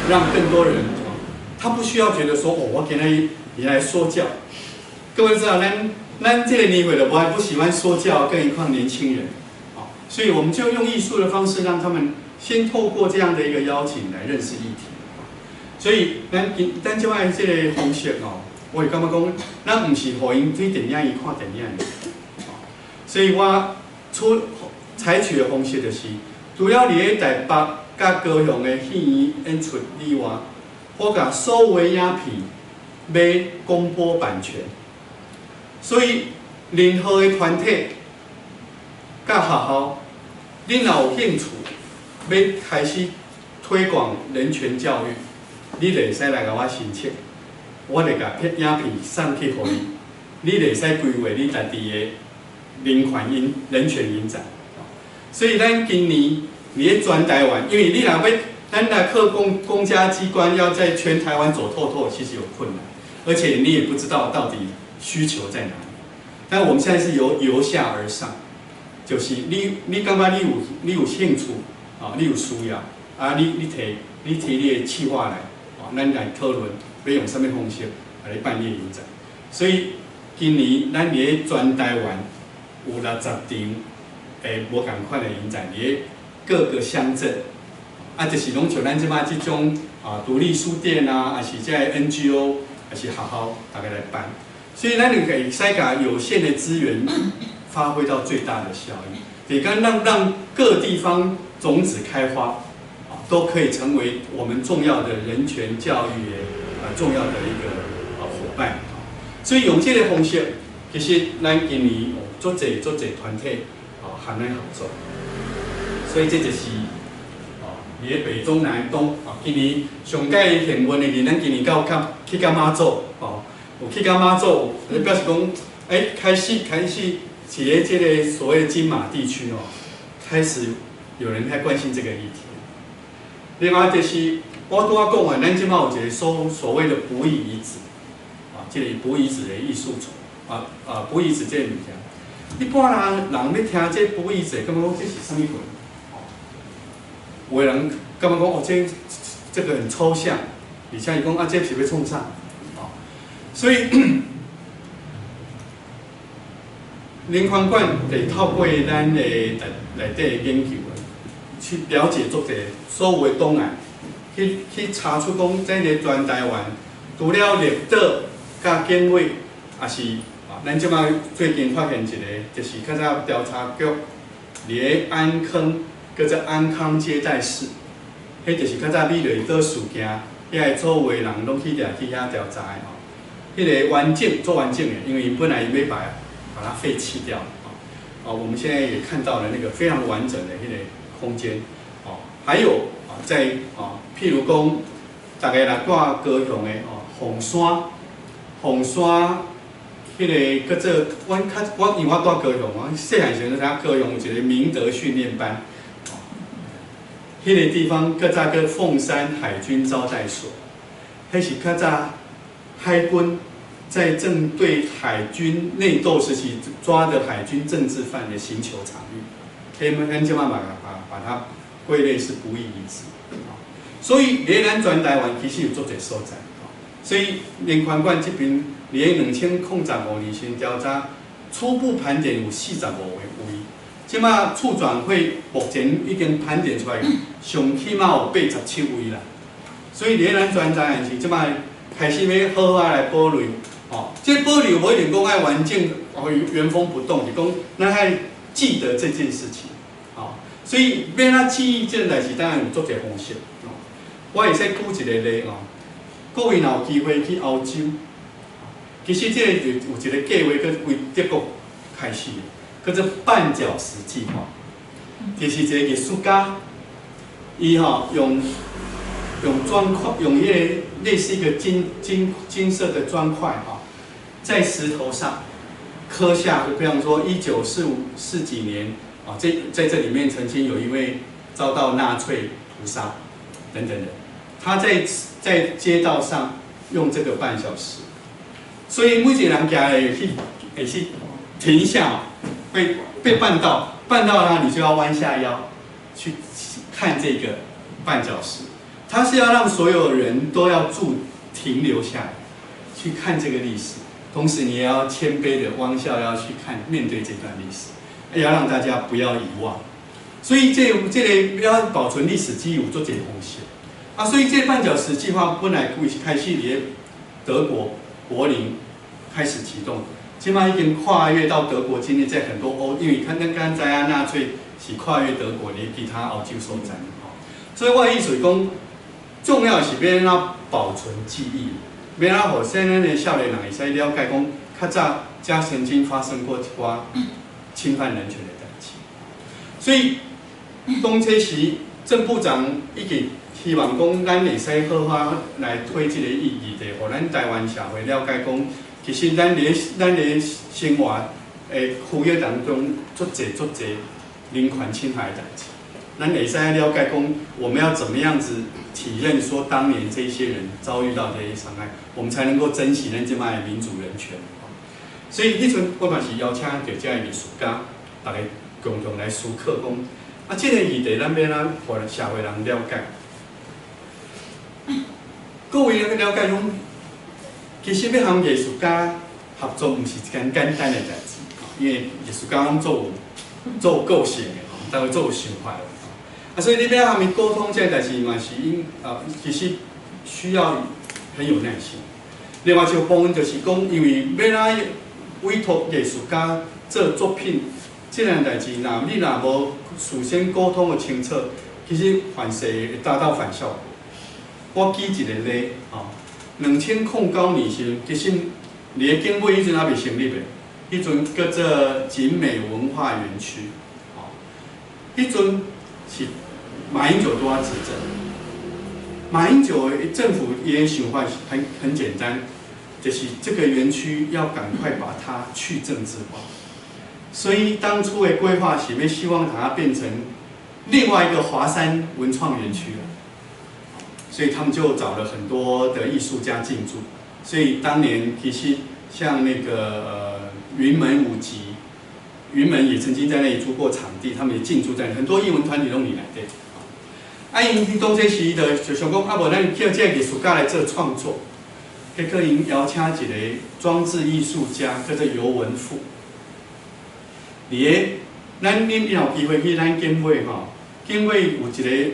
讓更多人哦，他不需要覺得說哦，我今日你來說教。各位知道，咱這個年歲的，我還不喜歡說教，更何況年輕人。所以我們就用藝術的方式，讓他們先透過這樣的一個邀請來認識議題。所以，咱這擺這個方式哦，我會感覺講，咱毋是予𪜶對電影伊看電影，所以我採取的方式就是，除了佇咧台北佮高雄的戲院演出以外，我共所有的影片買公播版權。所以，任何的團體佮學校，恁若有興趣欲開始推廣人權教育，你就會使來共我申請，我會共片影片送去予你，你就會使規劃你家己的人權影展。所以咱今年佇咧全台灣，因為你若欲咱若靠公家機關要在全台灣走透透，其實有困難，而且你也不知道到底需求在哪裡。但我們現在是由下而上，就是你感覺你有興趣啊，你有需要啊，你提你的企劃來，啊，咱來討論欲用啥物方式來辦這個影展。所以今年咱佇咧全台灣有60場的無仝款的影展，佇咧各個鄉鎮，啊，就是攏像咱這擺這種啊獨立書店啊，抑是這個 NGO，抑是學校，大家來辦。所以咱就會使共有限的資源發揮到最大的效益，得講讓各地方種子開花，啊，都可以成為我們重要的人權教育的重要的一個夥伴。所以用這個方式，其實咱今年足濟足濟團體啊和咱合作，所以這就是哦，佇咧北中南東啊，今年上蓋幸運的是，咱今年到去到馬祖哦。有去到馬祖，就表示講，開始佇咧這個所謂金馬地區哦，開始有人在關心這個議題。另外就是我拄仔講的，咱這擺有一個所謂的不義遺址，啊，這個不義遺址的藝術厝，不義遺址這個物件，一般人欲聽這不義遺址，感覺講這是啥物鬼？有的人感覺講哦，這個很抽象，而且伊講啊，這是欲創啥？所以，人權館得透過咱的內底的研究，去了解足濟所有的檔案，去查出講，這个全台灣除了綠島佮景尾，抑是啊，咱這擺最近發現一個，就是較早調查局佇咧安坑，叫做安康接待室，彼就是較早美麗島事件，遐个所有的人攏去掠去遐調查的吼。彼个完整做完整的，因為𪜶本來欲把它廢棄掉，哦，我們現在也看到了那個非常完整的彼個空間，哦，還有啊，在啊，譬如講，大家若住高雄的哦，鳳山，彼个叫做，阮較我因為我住高雄，我細漢時陣就知影高雄有一個明德訓練班，哦，彼个地方較早叫鳳山海軍招待所，彼是較早海軍在正對海軍內鬥時期抓的海軍政治犯的刑求場域，彼咱這擺嘛把它規歸類是不一一致。所以，佇咱全台灣其實有足濟所在。所以，人權館這邊佇2015年時調查，初步盤點有45個位。這馬促轉會目前已經盤點出來，上起碼有87位啦。所以，佇咱全台灣是這馬開始欲好好來保留。吼，這保留無一定講愛完整，原封不動，是講咱愛記得這件事情。吼，所以欲按怎記憶這件代誌，當然有足濟方式。我會使舉一個例哦，各位若有機會去歐洲，其實這個就有一個計劃，佫為德國開始的，叫做絆腳石計劃。就是一個藝術家，伊吼用磚塊，用彼個類似一個金色的磚塊哈，在石頭上刻下，就比方說一九四五四幾年啊，在這裡面曾經有一位遭到納粹屠殺等等的，他在街道上用這個絆腳石，所以每一個人行來去會去停下，被絆到，絆到呢，你就要彎下腰去看這個絆腳石，他是要讓所有人都要駐停留下來去看這個歷史，同時你也要謙卑的彎下腰去看面對這段歷史，要讓大家不要遺忘。所以這個要保存歷史記憶有足濟方式啊，所以這個絆腳石計劃本來開始佇德國柏林開始啟動，這馬已經跨越到德國境內，在很多歐，因為看咱剛知影納粹是跨越德國佇其他歐洲所在吼，所以我的意思是講，重要是欲按怎保存記憶，欲按怎予現在的少年人會使了解講，較早遮曾經發生過一寡侵犯人權的代誌，所以當初時鄭部長已經希望講，咱會使好好來推這個議題，予咱台灣社會了解講，其實咱佇生活的區域當中，足濟足濟人權侵害的代誌。咱會使了解講，我們要怎麼樣子體認說當年這些人遭遇到這些傷害，我們才能夠珍惜咱這擺的民主人權。所以彼陣我嘛是邀請著遮的藝術家，大家共同來思考講，啊，這個議題咱欲按怎予社會人了解？各位了解講，其實欲和藝術家合作，毋是一件簡單的代誌，因為藝術家攏足有足有個性的，吼，大家足有想法的，啊，所以你欲和伊溝通這個代誌嘛是應啊，其實需要很有耐心。另外一個部分就是講，因為欲按怎委託藝術家做作品，這件代誌，若你若無事先溝通的清楚，其實反勢會達到反效果。我舉一個例，吼，2009年時，其實佇個景美彼陣猶未成立的，彼陣叫做景美文化園區，吼，彼陣是馬英九拄仔執政，馬英九的政府伊的想法是很簡單，就是這個園區要趕快把它去政治化，所以當初的規劃是欲希望它變成另外一個華山文創園區。所以他們就找了很多的藝術家進駐，所以當年其實像那個雲門舞集，雲門也曾經在那裡租過場地，他們也進駐在很多藝文團體攏佇內底。啊，𪜶當這時就想講，啊無咱叫這個藝術家來做創作，結果𪜶邀請一個裝置藝術家叫做游文富。佇個咱恁有機會去咱景美吼，景美有一個。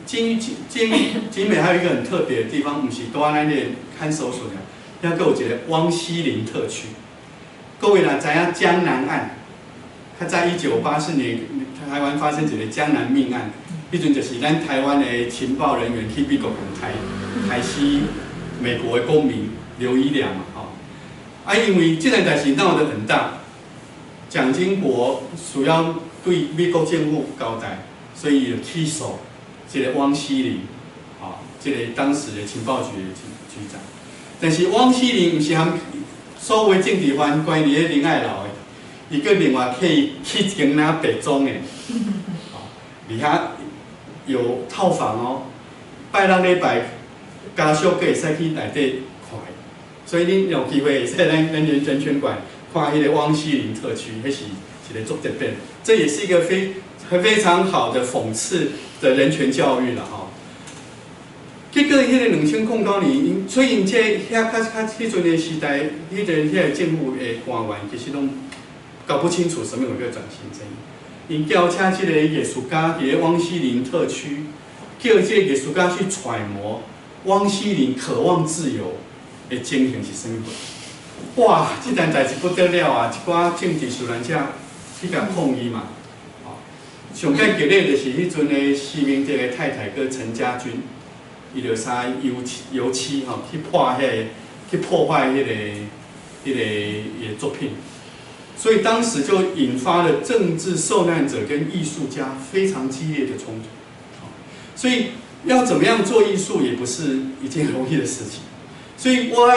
景美還有一個很特別的地方，毋是佇咱的看守所爾，猶閣有一個汪希苓特區。各位若知影江南案，較早1984年台灣發生一個江南命案，彼陣就是咱台灣的情報人員去美國刣死美國的公民劉一良嘛，吼。啊，因為這件代誌鬧得很大，蔣經國需要對美國政府交代，所以就起訴這個汪希苓，吼，這個當時的情報局的局長。但是汪希苓毋是含所有政治犯關佇咧仁愛樓的，伊閣另外去起一間那白裝的，吼，而遐有套房哦，拜六禮拜家屬閣會使去內底看。所以恁有機會會使咱人權館看彼個汪希苓特區，彼是一個足特別，這也是一個非非常好的諷刺的人權教育了吼。結果，彼個2009年，𪜶所以𪜶這遐較較彼陣的時代，彼個政府的官員其實攏搞不清楚啥物叫轉型正義。𪜶叫請這個藝術家佇咧汪希苓特區，叫這個藝術家去揣摩汪希苓渴望自由的情形是啥物款。哇！這件代誌不得了啊！一寡政治受難者去共抗議嘛。上蓋激烈就是彼陣的施明德的太太閣陳家軍，伊就啥油漆油漆吼去破彼個去破壞彼個伊的作品，所以當時就引發了政治受難者跟藝術家非常激烈的衝突。所以要怎麼樣做藝術也不是一件容易的事情。所以我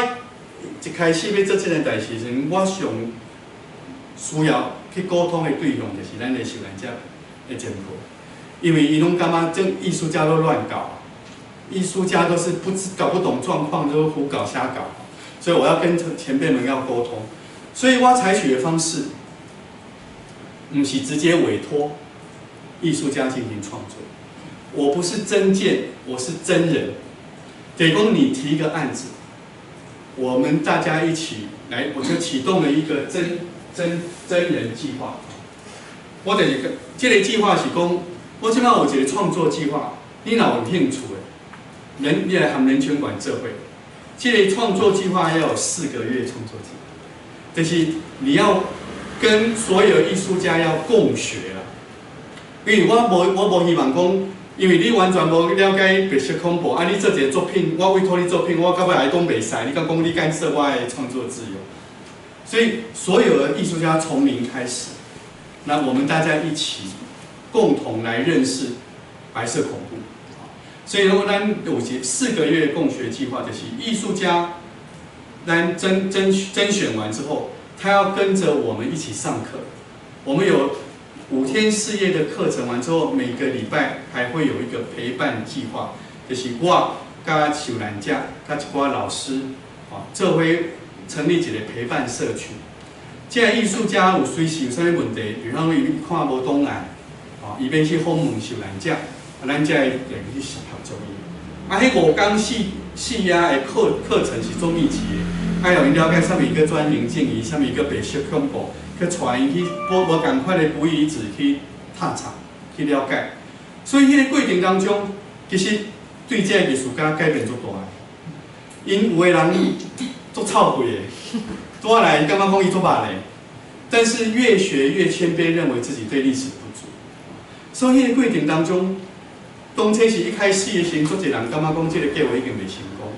一開始欲做這件代誌時陣，我上需要去溝通的對象就是咱的受難者的前輩，因為伊攏感覺這藝術家都亂搞，藝術家都是不知搞不懂狀況，都胡搞瞎搞，所以我要跟前輩們要溝通，所以我採取的方式，毋是直接委託藝術家進行創作，我不是徵件，我是徵人，等於講你提一個案子，我們大家一起來，我就啟動了一個徵人計劃。我就是這個計劃是講，我這擺有一個創作計劃，你若有興趣的，人你來和人權館做伙。這個創作計劃要有4個月創作計劃，就是你要跟所有藝術家要共學啦。因為我無希望講，因為你完全無了解白色恐怖，啊！你做一個作品，我委託你作品，我到尾來講袂使，你敢講你干涉我的創作自由？所以所有的藝術家從零開始，那我們大家一起共同來認識白色恐怖。所以如果咱有一四個月共學計劃，就是藝術家，咱甄選完之後，他要跟着我們一起上課。我們有5天4夜的課程完之後，每個禮拜還會有一個陪伴計劃，就是我佮受難者、佮一寡老師，啊，做伙成立一個陪伴社群。這個藝術家有隨時有啥物問題，比方講伊看無檔案，啊，伊欲去訪問受難者，啊，咱才會去協助伊。啊，彼5天4夜的課程是足密集的，愛予𪜶了解啥物叫轉型正義，啥物叫白色恐怖，去帶𪜶去無仝款的古遺址去踏查、去了解。所以彼個過程當中，其實對這個藝術家改變足大的。𪜶有的人足臭屁的，拄仔來感覺講伊足捌的，但是越學越謙卑，認為自己對歷史不足。所以彼個過程當中，當初是一開始的時陣，足濟人感覺講這個計劃已經袂成功，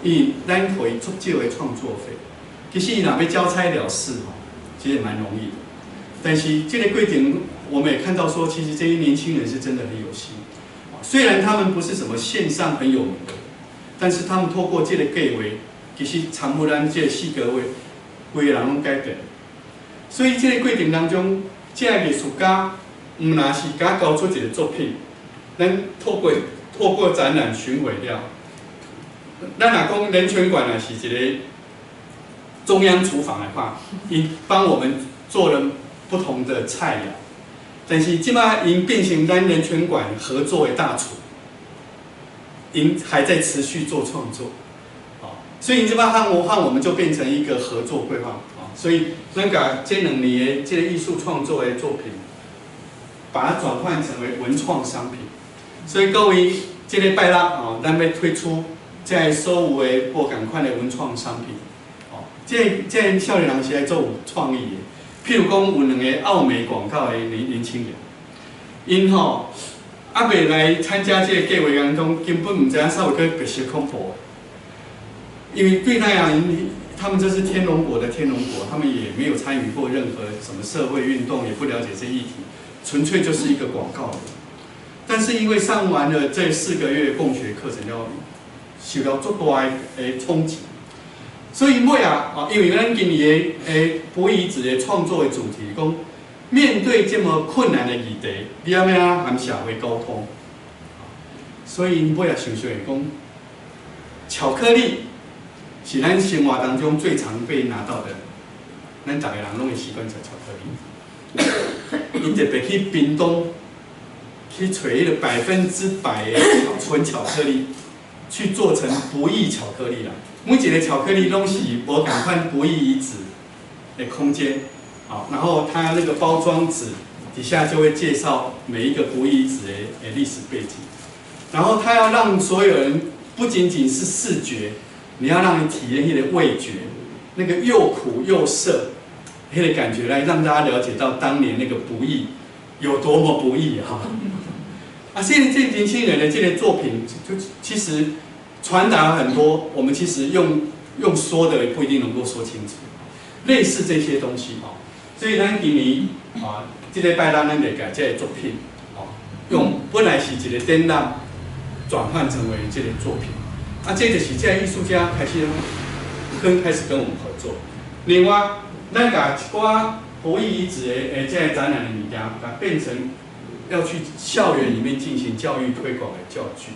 因為咱予伊足少的創作費。其實伊若欲交差了事吼，其實也蠻容易的。但是這個過程，我們也看到說，其實這些年輕人是真的很有心。雖然他們不是什麼線上很有名的，但是他們透過這個計劃，其實參與咱這四個月，規个人攏改變。所以這個過程當中，這個藝術家毋若是共交出一個作品，咱透過展覽巡迴了。咱若講人權館若是一個中央廚房的話，𪜶幫我們做了不同的菜餚，但是這擺𪜶變成咱人權館合作的大廚，𪜶還在持續做創作，所以這擺和我們就變成一個合作規劃，所以咱共這2年的這個藝術創作的作品，把它轉換成為文創商品。所以各位，這禮拜六哦，咱欲推出這所有的無仝款的文創商品。哦，這少年人是愛做有創意的。譬如講，有兩個奧美廣告的年輕人，𪜶吼猶未來參加這個計劃當中，根本毋知影啥物叫白色恐怖。因為對他而言，他們這是天龍國的天龍國，他們也沒有參與過任何什麼社會運動，也不了解這議題，純粹就是一個廣告。但是因為上完了這四個月共學課程，要受到足大的衝擊，所以尾仔啊，因為咱今年的不遺址的創作的主題，講面對這麼困難的議題，你欲按怎和社會溝通？所以尾仔想想會講，巧克力是咱生活當中最常被拿到的，咱逐个人攏會習慣食巧克力。𪜶特別去屏東。去揣彼个100%的純巧克力，去做成不義巧克力啦。每一个巧克力攏是無仝款不義遺址的空間，好，然後它那個包裝紙底下就會介紹每一個不義遺址的歷史背景，然後它要讓所有人不僅僅是視覺，你要讓你體驗彼个味覺，那個又苦又澀，彼个感覺來讓大家了解到當年那個不義有多麼不義哈。啊，現在這年輕人的這個作品，就其實傳達很多，我們其實用說的也不一定能夠說清楚，類似這些東西哦。所以咱今年啊，這禮拜咱就共這个作品，哦，用本來是一個展覽，轉換成為這個作品。啊，這就是這個藝術家開始跟我們合作。另外，咱共一寡不義遺址的這个展覽的物件，共變成要去校園裡面進行教育推廣的教具。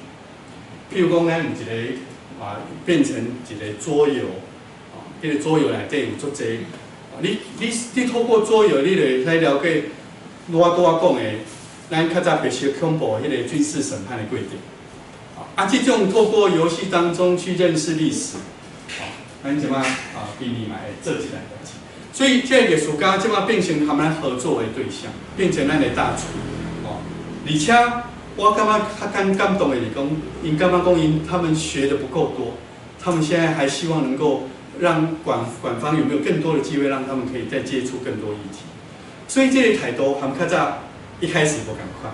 譬如講，咱有一個啊，變成一個桌遊，啊，彼個桌遊內底有足濟，你透過桌遊，你就會使了解我拄仔講的，咱較早白色恐怖彼個軍事審判的過程。啊，這種透過遊戲當中去認識歷史，啊，咱這擺啊，今年嘛會做這項代誌。所以這個藝術家這擺變成和咱合作的對象，變成咱的大廚，哦，而且我感覺較感動的是講，𪜶感覺講𪜶他們學的不夠多，他們現在還希望能夠讓館方有沒有更多的機會，讓他們可以再接觸更多議題。所以這個態度和較早一開始無仝款，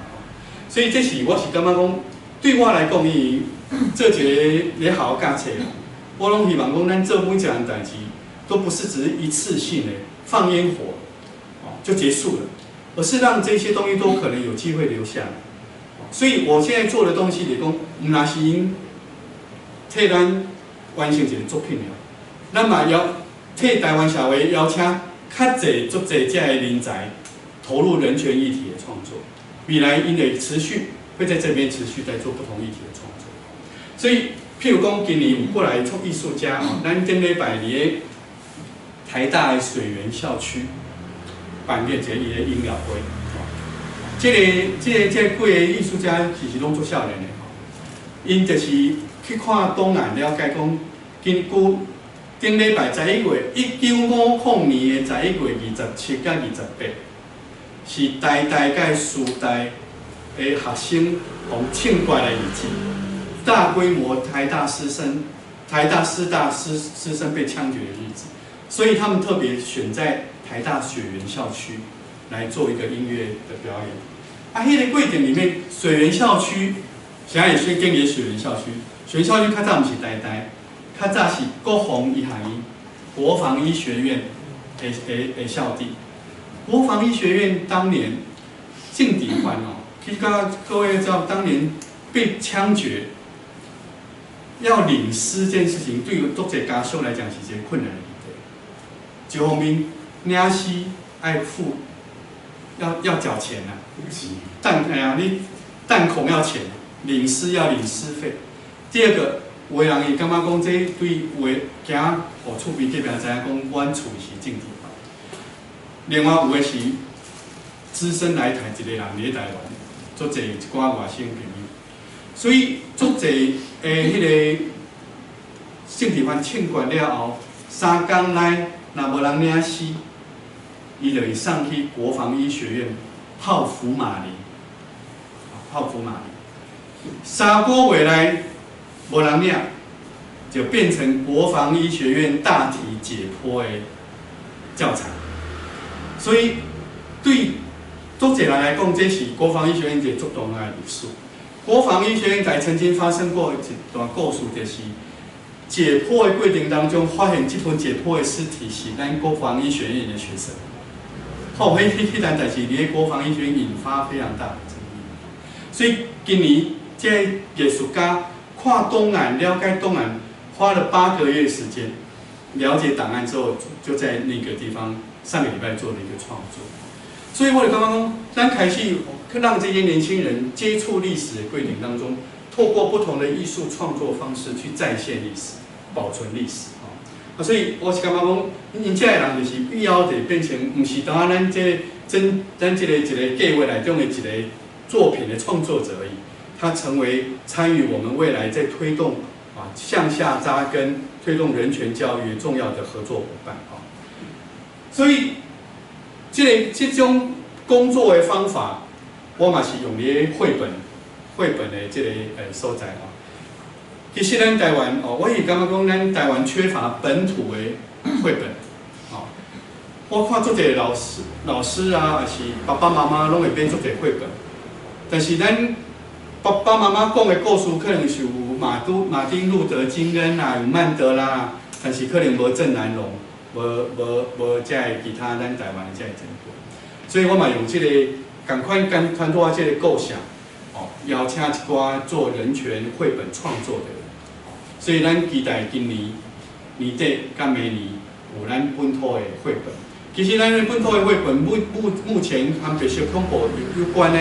所以這是我是感覺講，對我來講，伊做一個咧學校教冊，我攏希望講，咱做每一項代誌，都不是只是一次性的放煙火，哦就結束了，而是讓這些東西都可能有機會留下來。所以我現在做的東西，就是講，毋但是𪜶替咱完成一個作品了，咱嘛邀替台灣社會邀請較濟足濟這个人才投入人權議題的創作，未來𪜶會持續會在這邊持續在做不同議題的創作。所以，譬如講，今年有過來創藝術家哦，咱頂禮拜佇咧台大的水源校區辦個一個伊的音樂會。這個幾個藝術家其實攏足少年的吼，𪜶就是去看檔案了解講，根據頂禮拜十一月1950年的11月27佮28，是台大佮師大的學生予槍決的日子，大規模台大師生、台大師大師生被槍決的日子，所以他們特別選在台大水源校區來做一個音樂的表演。啊，彼个過程裡面，水源校區，現在也是經歷水源校區。水源校區較早毋是台大，較早是國防醫學院、國防醫學院的校地。國防醫學院當年政治犯哦，其實各位知道，當年被槍決要領屍這件事情，對於足濟家屬來講是一個困難的議題。一方面，領屍愛付。要繳錢啊！彈哎呀，你彈孔要錢，領屍要領屍費。第二個，有的人伊感覺講這對有的驚予厝邊隔壁知影講，阮厝是政治犯。另外有的是只身來台一個人佇咧台灣，足濟一寡外省朋友，所以足濟的彼个政治犯槍決了後，3工內若無人領屍，伊就會送去國防醫學院泡福馬林，泡福馬林。3個月內無人領，就變成國防醫學院大體解剖的教材。所以對足濟人來講，這是國防醫學院一個足重要的歷史。國防醫學院在曾經發生過一段故事，就是解剖的過程當中，發現這份解剖的屍體是咱國防醫學院的學生。後彼單代誌，佇咧國防醫學院引發非常大的爭議。所以今年這藝術家看檔案、了解檔案，花了8個月時間了解檔案之後，就在那個地方上個禮拜做了一個創作。所以我就感覺講，咱開始去讓這些年輕人接觸歷史的過程當中，透過不同的藝術創作方式去再現歷史、保存歷史。啊，所以我是感覺講，𪜶這个人就是以後就變成，毋是當咱這真咱這個一個計劃內中的一個作品的創作者而已，他成為參與我們未來在推動向下扎根、推動人權教育重要的合作夥伴啊。所以，這種工作的方法，我嘛是用佇繪本的這個所在啊。其實咱台灣哦，我是感覺講咱台灣缺乏本土的繪本，哦。我看足濟老師啊，抑是爸爸媽媽攏會編足濟繪本，但是咱爸爸媽媽講的故事可能是有馬丁路德金恩啊，有曼德拉，但是可能無鄭南榕，無這个其他咱台灣的這个前輩，所以我嘛用這個仝款跟團隊這個構想，哦，邀請一寡做人權繪本創作的人，所以咱期待今年年底佮明年有咱本土的繪本。其實咱的本土的繪本目前和白色恐怖有關的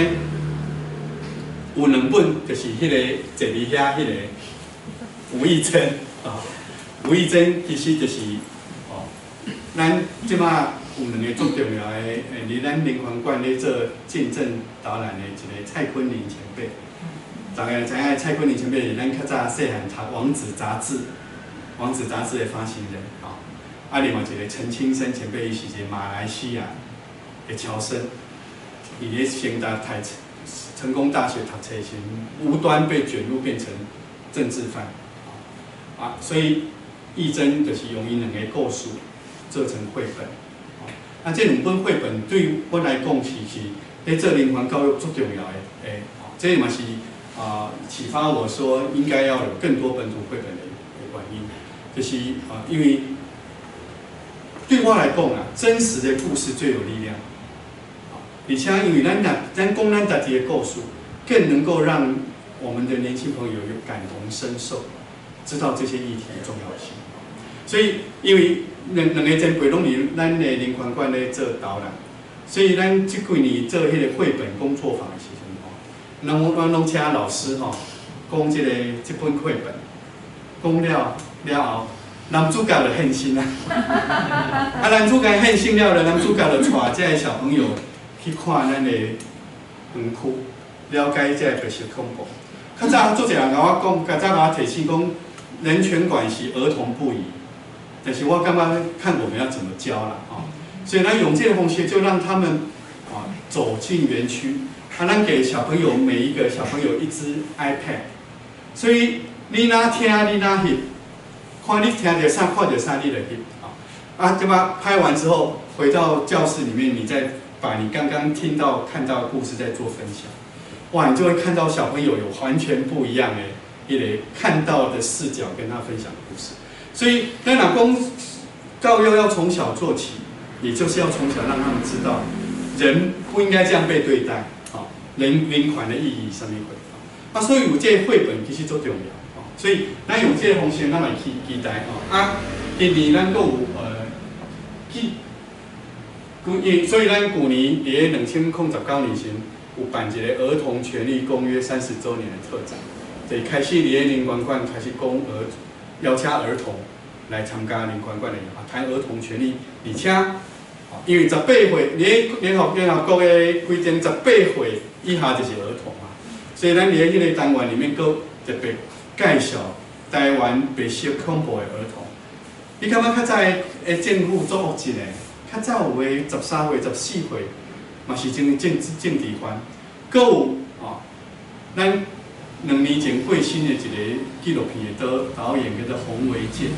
有兩本，就是彼個坐佇遐彼個吳益政啊，吳益政其實就是哦，咱這馬有兩个足重要的，佇咱人權館咧做見證導覽的一個蔡坤林前輩。大家知影蔡坤林前輩是咱較早細漢讀《王子雜誌》，《王子雜誌》的發行人啊。啊，另外一個陳清生前輩，伊是一個馬來西亞的僑生，伊咧成大讀成功大學讀冊時，無端被捲入變成政治犯，啊，所以益政就是用伊兩個故事做成繪本。啊，這兩本繪本對我來講是咧做人權教育足重要的，這嘛是啟發我說應該要有更多本土繪本的原因，就是因為對我來講啊，真實的故事最有力量。而且因為咱若咱講咱家己的故事，更能夠讓我們的年輕朋友有感同身受，知道這些議題的重要性。所以，因為兩個前輩攏佇咱的人權館咧做導覽，所以咱這幾年做彼個繪本工作坊的時陣吼，咱攏請老師吼講這本繪本，講了了後，男主角就現身啊！啊，男主角現身了後，男主角就帶這个小朋友去看咱的園區，了解這个白色恐怖。較早足濟人共我講，較早共我提醒講，人權館是兒童不宜。但是我感覺看我們要怎麼教啦，啊，所以咱用這個方式就讓他們走進園區，啊，咱給小朋友每一個小朋友一支 iPad，所以你若聽你若翕，看你聽著啥，看著啥，你就翕，啊，這麼拍完之後，回到教室裡面，你再把你剛剛聽到看到的故事再做分享，哇，你就會看到小朋友有完全不一樣的一個看到的視角跟他分享故事。所以，咱若講教育要從小做起，也就是要從小讓他們知道，人不應該這樣被對待，啊，人權的意義啥物貨，啊，所以有這個繪本其實足重要，所以咱用這個方式，咱來期待，啊，今年咱閣有去，所以咱舊年佇咧2019年時，有辦一個兒童權利公約30週年的特展，就開始佇咧人權館開始講邀請兒童來參加人權館的談兒童權利，而且，因為18歲，佇咧聯合國的規定，18歲以下就是兒童啊，所以咱佇咧彼個單元裡面，閣特別介紹台灣白色恐怖的兒童。你感覺較早的政府足惡質的？較早有的13歲、14歲，嘛是政治犯。閣有哦，咱2年前過身的一個紀錄片的導演叫做洪維健，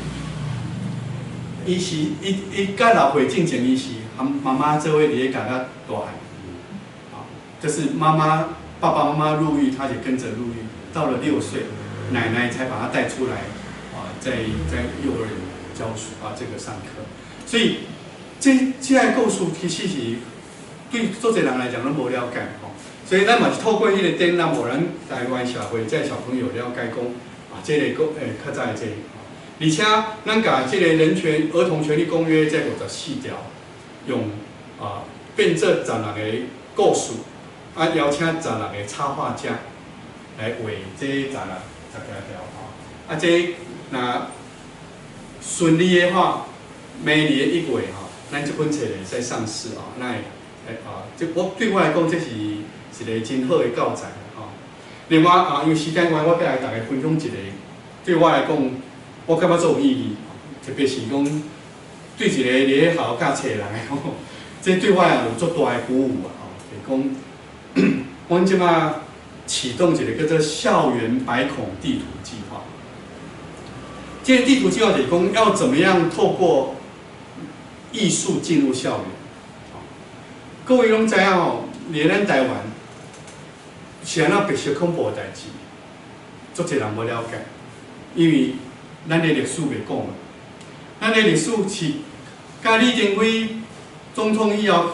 伊是伊佮6歲進前，伊是和媽媽做伙佇咧監獄大漢，啊，就是媽媽爸爸媽媽入獄，他就跟着入獄。到了6歲，奶奶才把他帶出來，啊，在幼兒園教書啊，這個上課。所以這個故事其實是對足濟人來講攏無了解吼。所以咱嘛是透過彼個展覽，予咱台灣社會這小朋友了解講啊，這个較早的這个，而且咱共這个人權兒童權利公約這54條，用變做16個故事，啊邀請16個插畫家來畫這十六十幾條吼，啊這若順利的話，明年的1月吼，咱這本冊會使上市哦，那會啊，這我對我來講這是。一个真好的教材吼。另外啊，因為時間關係，我閣來大家分享一個，對我來講，我感覺足有意義，特別是講對一個佇咧學校教冊的人來講，這對我也有足大的鼓舞啊！吼，就是講，阮這馬啟動一個叫做校園百孔地圖計劃。這個地圖計劃就是講，要怎麼樣透過藝術進入校園。各位攏知影吼，佇咱台灣是按怎白色恐怖的代誌，足濟人無了解，因為咱的歷史袂講嘛。咱的歷史是佮李登輝總統以後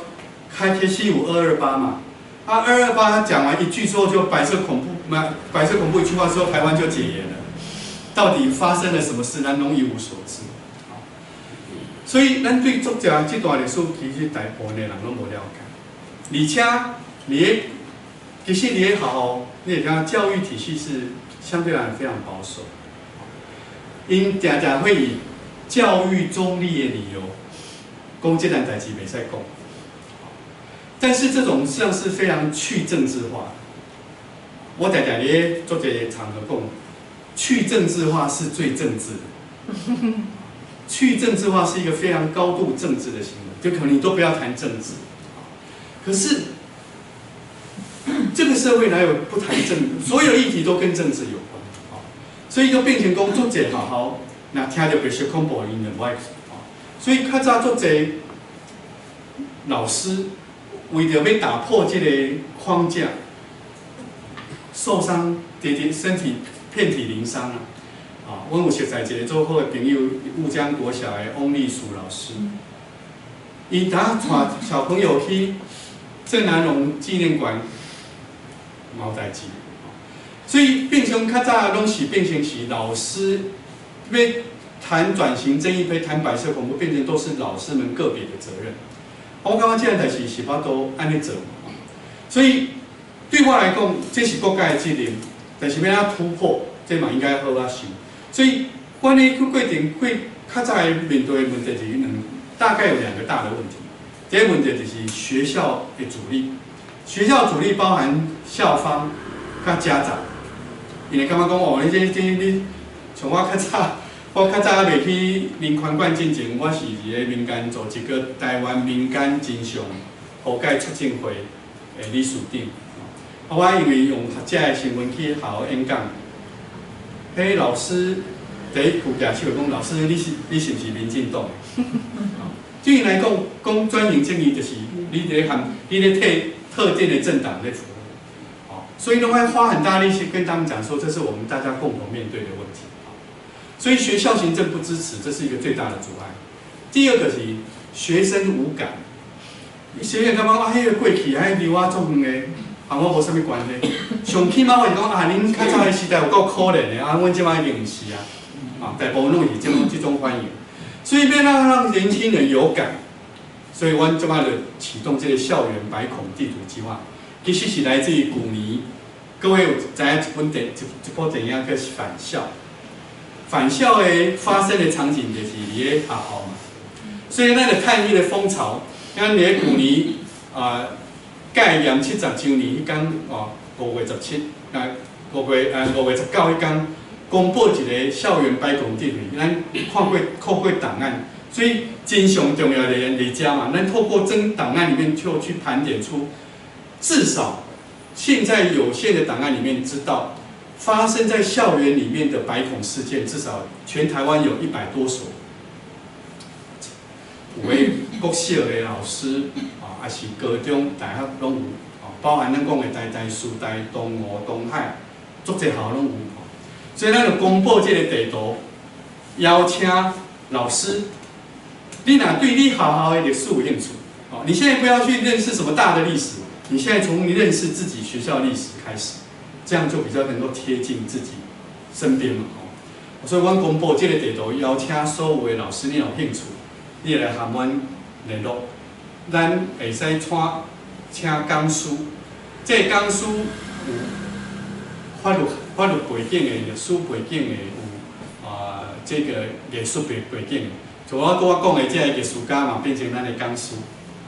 開始有二二八嘛。啊，二二八講完一句之後，就白色恐怖，嘛，白色恐怖一句話之後，台灣就解嚴了。到底發生了什麼事，咱攏一無所知。所以，咱對足濟這段歷史，其實大部分的人攏無了解。而且，佇咧其實佇咧學校，你會感覺教育體系是相對來講非常保守。𪜶定定會以教育中立的理由，講這件代誌袂使講。但是這種實際上是非常去政治化。我定定佇咧足濟場合講，去政治化是最政治的。去政治化是一個非常高度政治的行為，就可能你都不要談政治。可是這個社會哪有不談政治？所有議題都跟政治有關，所以就變成講足濟學校，若聽著白色恐怖，𪜶就無愛。所以較早足濟老師為著欲打破這個框架，受傷，直直身體遍體鱗傷啊！啊，阮有熟似一個足好的朋友，霧江國小的翁麗淑老師，伊當帶小朋友去鄭南榕紀念館，嘛有代誌，所以變成較早攏是變成是老師欲談轉型正義，欲談白色恐怖，變成都是老師們個別的責任。我感覺這件代誌是無法度按呢做，所以對我來講，這是國家的責任，但是欲按怎突破，這嘛應該好好想。所以，阮咧去過程過較早的面對的問題是兩，大概有兩個大的問題。第一個問題就是學校的阻力，學校阻力包含校方佮家長，𪜶會感覺講哦，你這你像我較早，我較早猶未去人權館進前，我是佇咧民間組織叫台灣民間真相和解促進會的理事長。啊，我因為用學者的身份去學校演講，彼老師第一句舉手講，老師你是毋是民進黨的？對𪜶來講，講轉型正義就是你佇咧含你咧替特定的政黨咧服務，所以攏愛花很大力氣跟他們講說，這是我們大家共同面對的問題。所以學校行政不支持，這是一個最大的阻礙。第二個是學生無感，學生感覺啊，彼個過去，彼離我足遠的，和我無啥物關係。上起碼我是講啊，恁較早的時代有夠可憐的，啊，阮這擺已經毋是啊，啊，大部分攏是這種反應。所以欲讓年輕人有感，所以阮這擺就啟動這個校園百孔地圖計劃，其實是來自於舊年，各位有知影一本電一一部電影叫《返校》。返校的發生的場景就是佇咧學校嘛，所以咱就趁彼個風潮，咱佇咧舊年啊戒嚴70週年彼工哦，5月17，啊5月19彼工，公布一個校園百孔地圖，咱看過檔案，所以真上重要的佇遮嘛，咱透過真檔案裡面就去盤點出，至少現在有限的檔案裡面知道，發生在校園裡面的白恐事件，至少全台灣有100多所，有的國小的老師啊，抑是高中、大學攏有，包含咱講的台大、師大、東吳、東海，足濟校攏有。所以咱就公布這個地圖，邀請老師，你若對你學校的歷史有興趣，哦，你現在不要去認識什麼大的歷史，你現在從你認識自己學校歷史開始。這樣就比較能夠貼近自己身邊嘛，吼。所以阮公布這個地圖，邀請所有的老師，你有興趣，你會來和阮聯絡，咱會使帶請講師，這個講師有法律背景的、歷史背景的，有啊這個藝術背景的。像我拄仔講的這个藝術家嘛，變成咱的講師，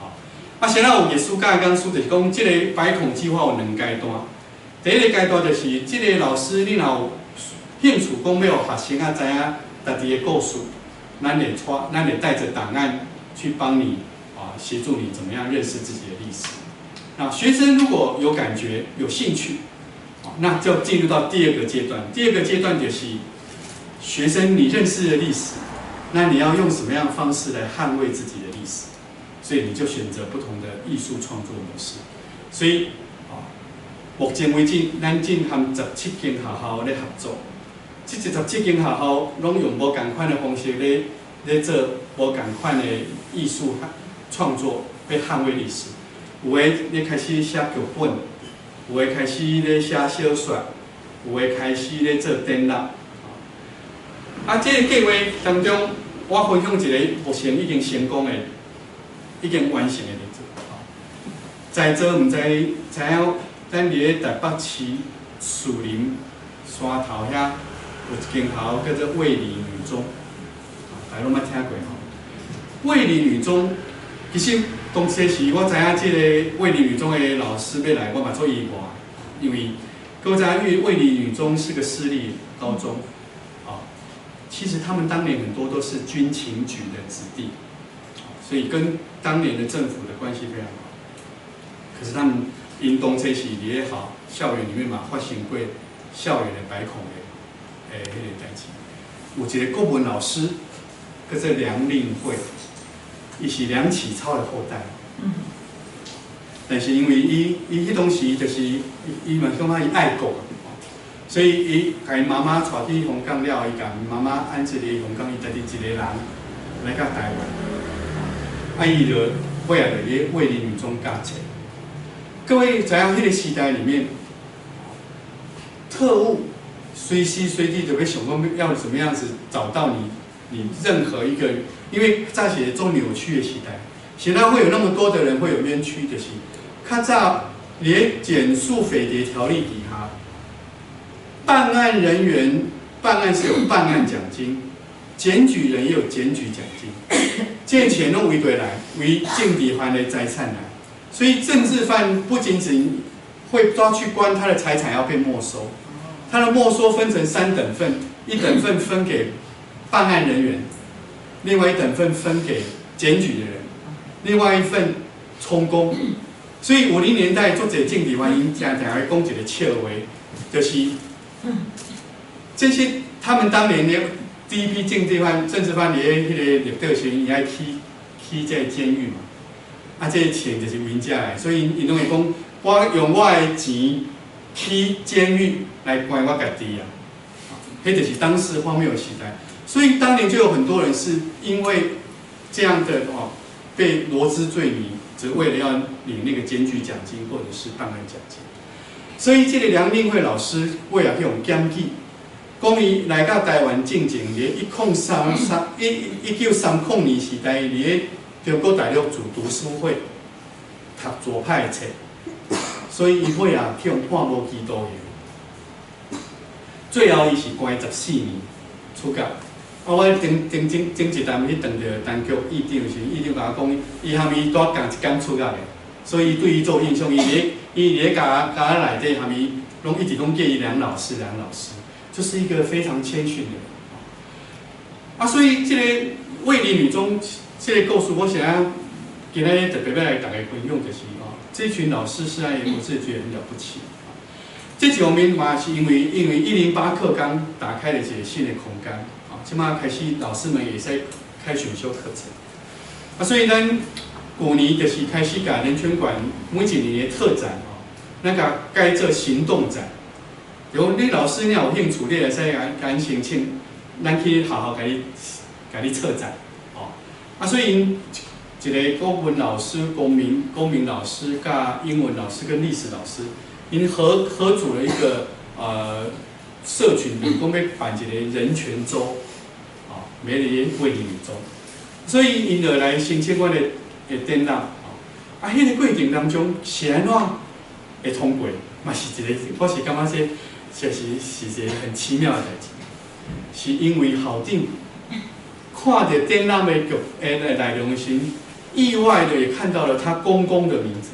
吼。啊，先仔有歷史教講師，就是講這个百孔計畫有兩階段。第一个階段就是，這个老師你若有興趣講欲予學生仔知影家己的故事，咱會帶著檔案去幫你啊，協助你怎麼樣認識自己的歷史。那學生如果有感覺、有興趣，那就進入到第二個階段。第二個階段就是學生你認識的歷史，那你要用什麼樣的方式來捍衛自己的歷史？所以你就選擇不同的藝術創作模式。所以啊，目前為止，咱正和17間學校咧合作。這17間學校攏用無仝款的方式咧做無仝款的藝術創作，欲捍衛歷史。有的咧開始寫劇本，有的開始咧寫小說，有的開始咧做展覽。啊，這個計劃當中，我分享一个目前已經成功的、已經完成的例子。在座毋知知影，咱佇咧台北市樹林山頭遐有一間學校叫做衛理女中，大家攏捌聽過吼。衛理女中其實當初時我知影這个衛理女中的老師欲來，我嘛足意外，因為各位知影，衛理女中是個私立高中，啊，其實他們當年很多都是軍情局的子弟，所以跟當年的政府的關係非常好。可是他們𪜶當初是佇咧校校園裡面嘛，發生過校園的白恐的彼个代誌。有一个國文老師叫做梁令惠，伊是梁啟超的後代。但是因為伊彼當時就是伊嘛感覺伊愛國，所以伊共伊媽媽帶去香港了後，伊共伊媽媽安置佇香港，伊家己一個人來到台灣。啊，伊就尾仔就佇咧衛理女中教冊。各位知影彼个時代裡面，特務隨時隨地就欲想講要怎麼樣子找到你，你任何一個，因為早是做扭曲的時代，現在會有那麼多的人會有冤屈，就是較早佇檢肅匪諜條例底下，辦案人員辦案是有辦案獎金，檢舉人也有檢舉獎金，這錢攏為佗來，為政治犯的財產來。所以政治犯不僅僅會抓去關，他的財產要被沒收。他的沒收分成三等份，一等份分給辦案人員，另外一等份分給檢舉的人，另外一份充公。所以50年代足濟政治犯𪜶定定會講一个笑話，就是這些他們當年的第一批政治犯佇咧彼个入牢時，伊愛去這个監獄嘛。啊，這个錢就是𪜶遮來，所以𪜶攏會講，我用我的錢去監獄來關我家己啊。彼就是當時荒謬的時代，所以當年就有很多人是因為這樣的哦，被羅織罪名，只為了要領那個檢舉獎金或者是辦案獎金。所以這个梁令惠老師為了去予檢舉，講伊來到台灣進前，佇1930年時代，佇咧中國大陸組讀書會，讀左派的冊，所以伊尾仔去予判無期徒刑。最後伊是關14年出獄。啊，我頂頂前前一頓去碰著陳菊院長時，院長共我講，伊含伊拄仝一工出獄的，所以對伊做印象，伊佇咧監內底含伊攏一直攏叫伊梁老師，梁老師，就是一個非常謙遜的人。啊，所以這个衛理女中這个故事，我想今仔日特別欲來共大家分享，就是哦，這群老師實在我是覺得很了不起。這一方面嘛，是因為108課綱打開了一個新的空間，啊，這馬開始老師們也在開選修課程。啊，所以咱舊年就是開始共人權館每一年的特展哦，咱共改做行動展。如你老師你有興趣，你會使共申請，咱去學校共你策展，哦。啊，所以一个國文老師、公民老師、佮英文老師跟歷史老師，𪜶合組了一個社群，講欲辦一个人權週，哦，每年衛理女中，所以𪜶就來申請阮的展覽，啊，彼个過程當中是按怎會通過，嘛是一个，我是感覺這是一個很奇妙的代誌，是因為校長看著展覽的劇的內容時，意外的也看到了他公公的名字。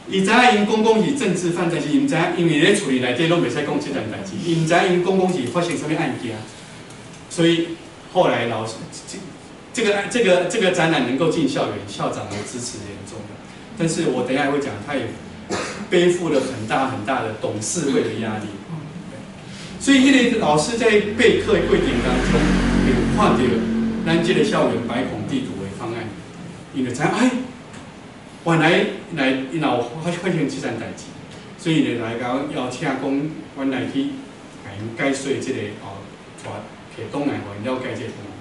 伊知影𪜶公公是政治犯，但是伊毋知影，因為咧厝裡內底攏袂使講這件代誌，伊毋知影𪜶公公是發生啥物案件，所以後來老師這個展覽能夠進校園，校長的支持也很重要。但是我等一下會講，他也背負了很大很大的董事會的壓力。所以彼個老師在備課的過程當中，有看到咱這個校園百孔地圖的方案，伊就知影哎，原來來伊若有發生這件代誌，所以就來共我邀請講，阮來去共𪜶解說這個哦，帶摕檔案予𪜶了解這個方案。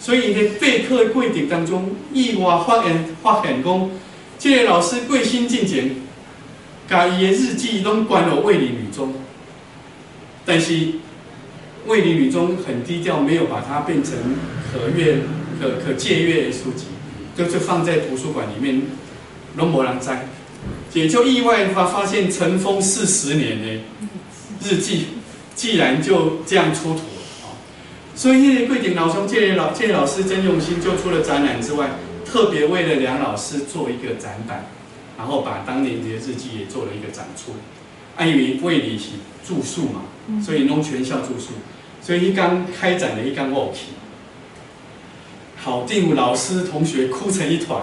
所以伊佇備課的過程當中，意外發現講，這個老師過身進前，共伊的日記攏捐予衛理女中，但是衛理女中很低調，沒有把它變成可閱、可借閱的書籍，就放在圖書館裡面，攏無人知。也就意外發現塵封40年的日記，竟然就這樣出土了。所以彼個過程老師，這個老師真用心，就除了展覽之外，特別為了梁老師做一個展板，然後把當年的日記也做了一個展出。啊，因為衛理是住宿嘛，所以攏全校住宿，所以彼工開展的彼工我有去，校長、老師、同學哭成一團，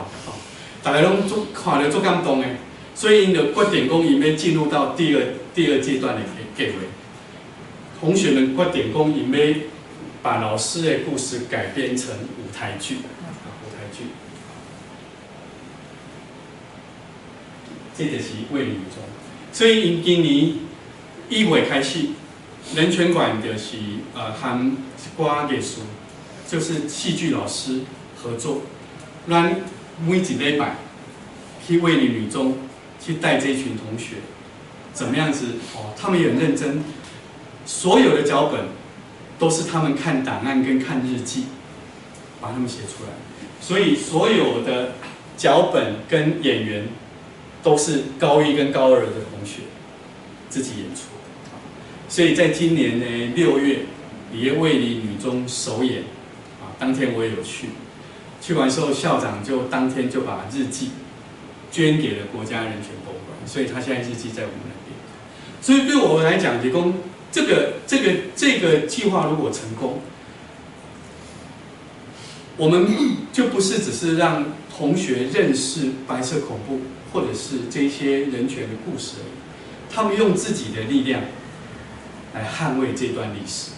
大家攏足看著足感動的，所以𪜶就決定講，𪜶欲進入到第二階段的計劃。同學們決定講，𪜶欲把老師的故事改編成舞台劇，舞台劇，這就是衛理女中。所以𪜶今年1月開始，人權館就是和一寡藝術，就是戲劇老師合作，咱每一禮拜去衛理女中去帶這群同學，怎麼樣子？哦，他們也很認真，所有的腳本都是他們看檔案跟看日記，把他們寫出來。所以所有的腳本跟演員都是高一跟高二的同學自己演出。所以在今年的6月，佇衛理女中首演，啊，當天我也有去。去完之後，校長就當天就把日記捐給了國家人權博物館，所以他現在日記在我們那邊。所以對我來講，就講這個計劃如果成功，我們就不是只是讓同學認識白色恐怖或者是這些人權的故事而已，他們用自己的力量來捍衛這段歷史，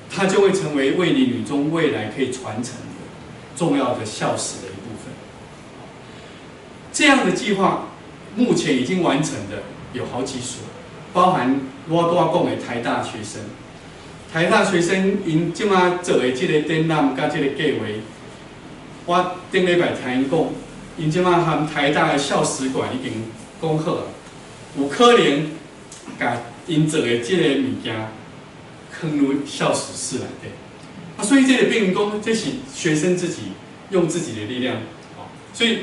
它就會成為衛理女中未來可以傳承的重要的校史的一部分。這樣的計劃目前已經完成的有好幾所，包含我拄仔講的台大學生。台大學生𪜶這馬做的這個展覽佮這個計劃，我頂禮拜聽𪜶講，𪜶這馬和台大的校史館已經講好啊，有可能共𪜶做的這個物件囥入校史室內底。啊，所以這個變成講，這是學生自己用自己的力量，所以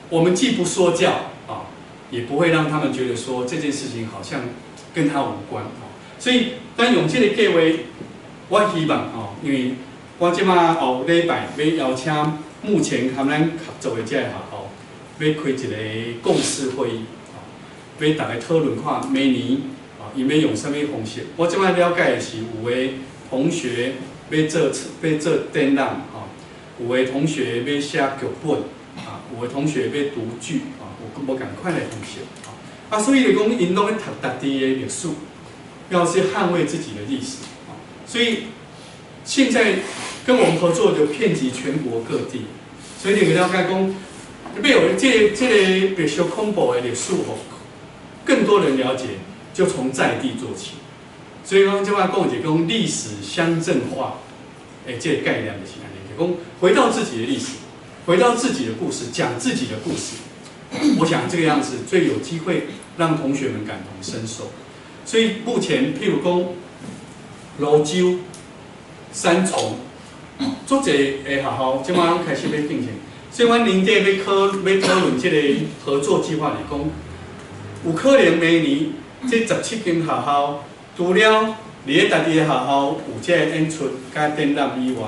我們既不說教啊，也不會讓他們覺得說這件事情好像跟他無關啊。所以，咱用這個計劃，我希望哦，因為我這馬後禮拜欲邀請目前和咱合作的這个學校，欲開一個共識會議，欲逐家討論看明年啊，𪜶欲用啥物方式。我這馬了解的是，有的同學欲做展覽，吼，有的同學欲寫劇本，啊，有的同學欲讀劇，啊，有無仝款的方式，啊，所以就講，𪜶攏咧讀家己的歷史，要去捍衛自己的歷史，啊，所以現在跟我們合作就遍及全國各地，所以你會了解講，欲予這個白色恐怖的歷史，予更多人了解，就從在地做起。所以講，這擺講就講歷史鄉鎮化，欸，這個概念就是按呢，就講回到自己的歷史，回到自己的故事，講自己的故事。我想這個樣子最有機會讓同學們感同身受。所以目前，譬如講蘆洲、三重，足濟的學校，這擺攏開始欲進行。所以，阮年底欲討論這個合作計劃來講，有可能明年這17間學校，除了佇咧家己的學校有這個演出佮展覽以外，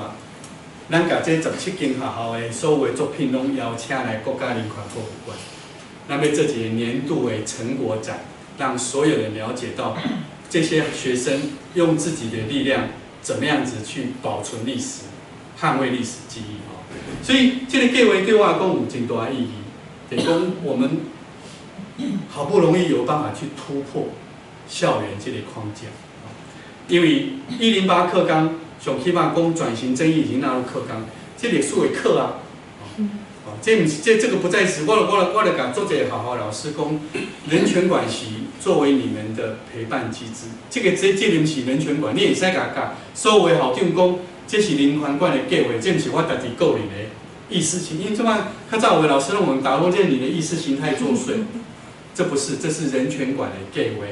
咱共這17間學校的所有的作品攏邀請來國家人權博物館，咱欲做一个年度的成果展，讓所有人了解到這些學生用自己的力量，怎麼樣子去保存歷史、捍衛歷史記憶吼。所以這个計畫對我來講有真大意義，就是講我們好不容易有辦法去突破校園這个框架，因為108課綱上起碼講轉型正義已經納入課綱，這歷史的課啊，哦，這毋是這這个不再是我就共足濟學校老師講，人權館是作為你們的陪伴機制，這个這這毋是人權館，你會使共共所有的校長講，這是人權館的計劃，這毋是我家己個人的意識形，因為這擺較早有的老師攏問打落這你的意識形態作祟，這不是，這是人權館的計劃，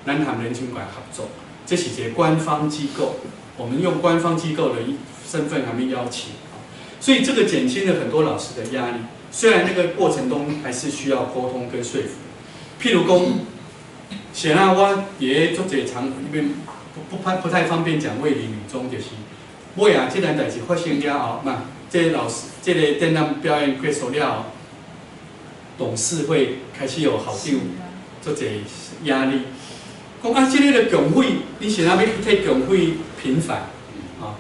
咱和人權館合作，這是一個官方機構，我們用官方機構的身份還沒邀請，所以這個減輕了很多老師的壓力。雖然那個過程中還是需要溝通跟說服，譬如講，顯然我佇足濟場裡面不太方便講衛理女中，就是尾仔這件代誌發生了後，嘛，這個老師這个展覽表演結束了後，董事會開始有校長足濟壓力，講啊，這个就共匪，你是按怎欲替共匪平反啊？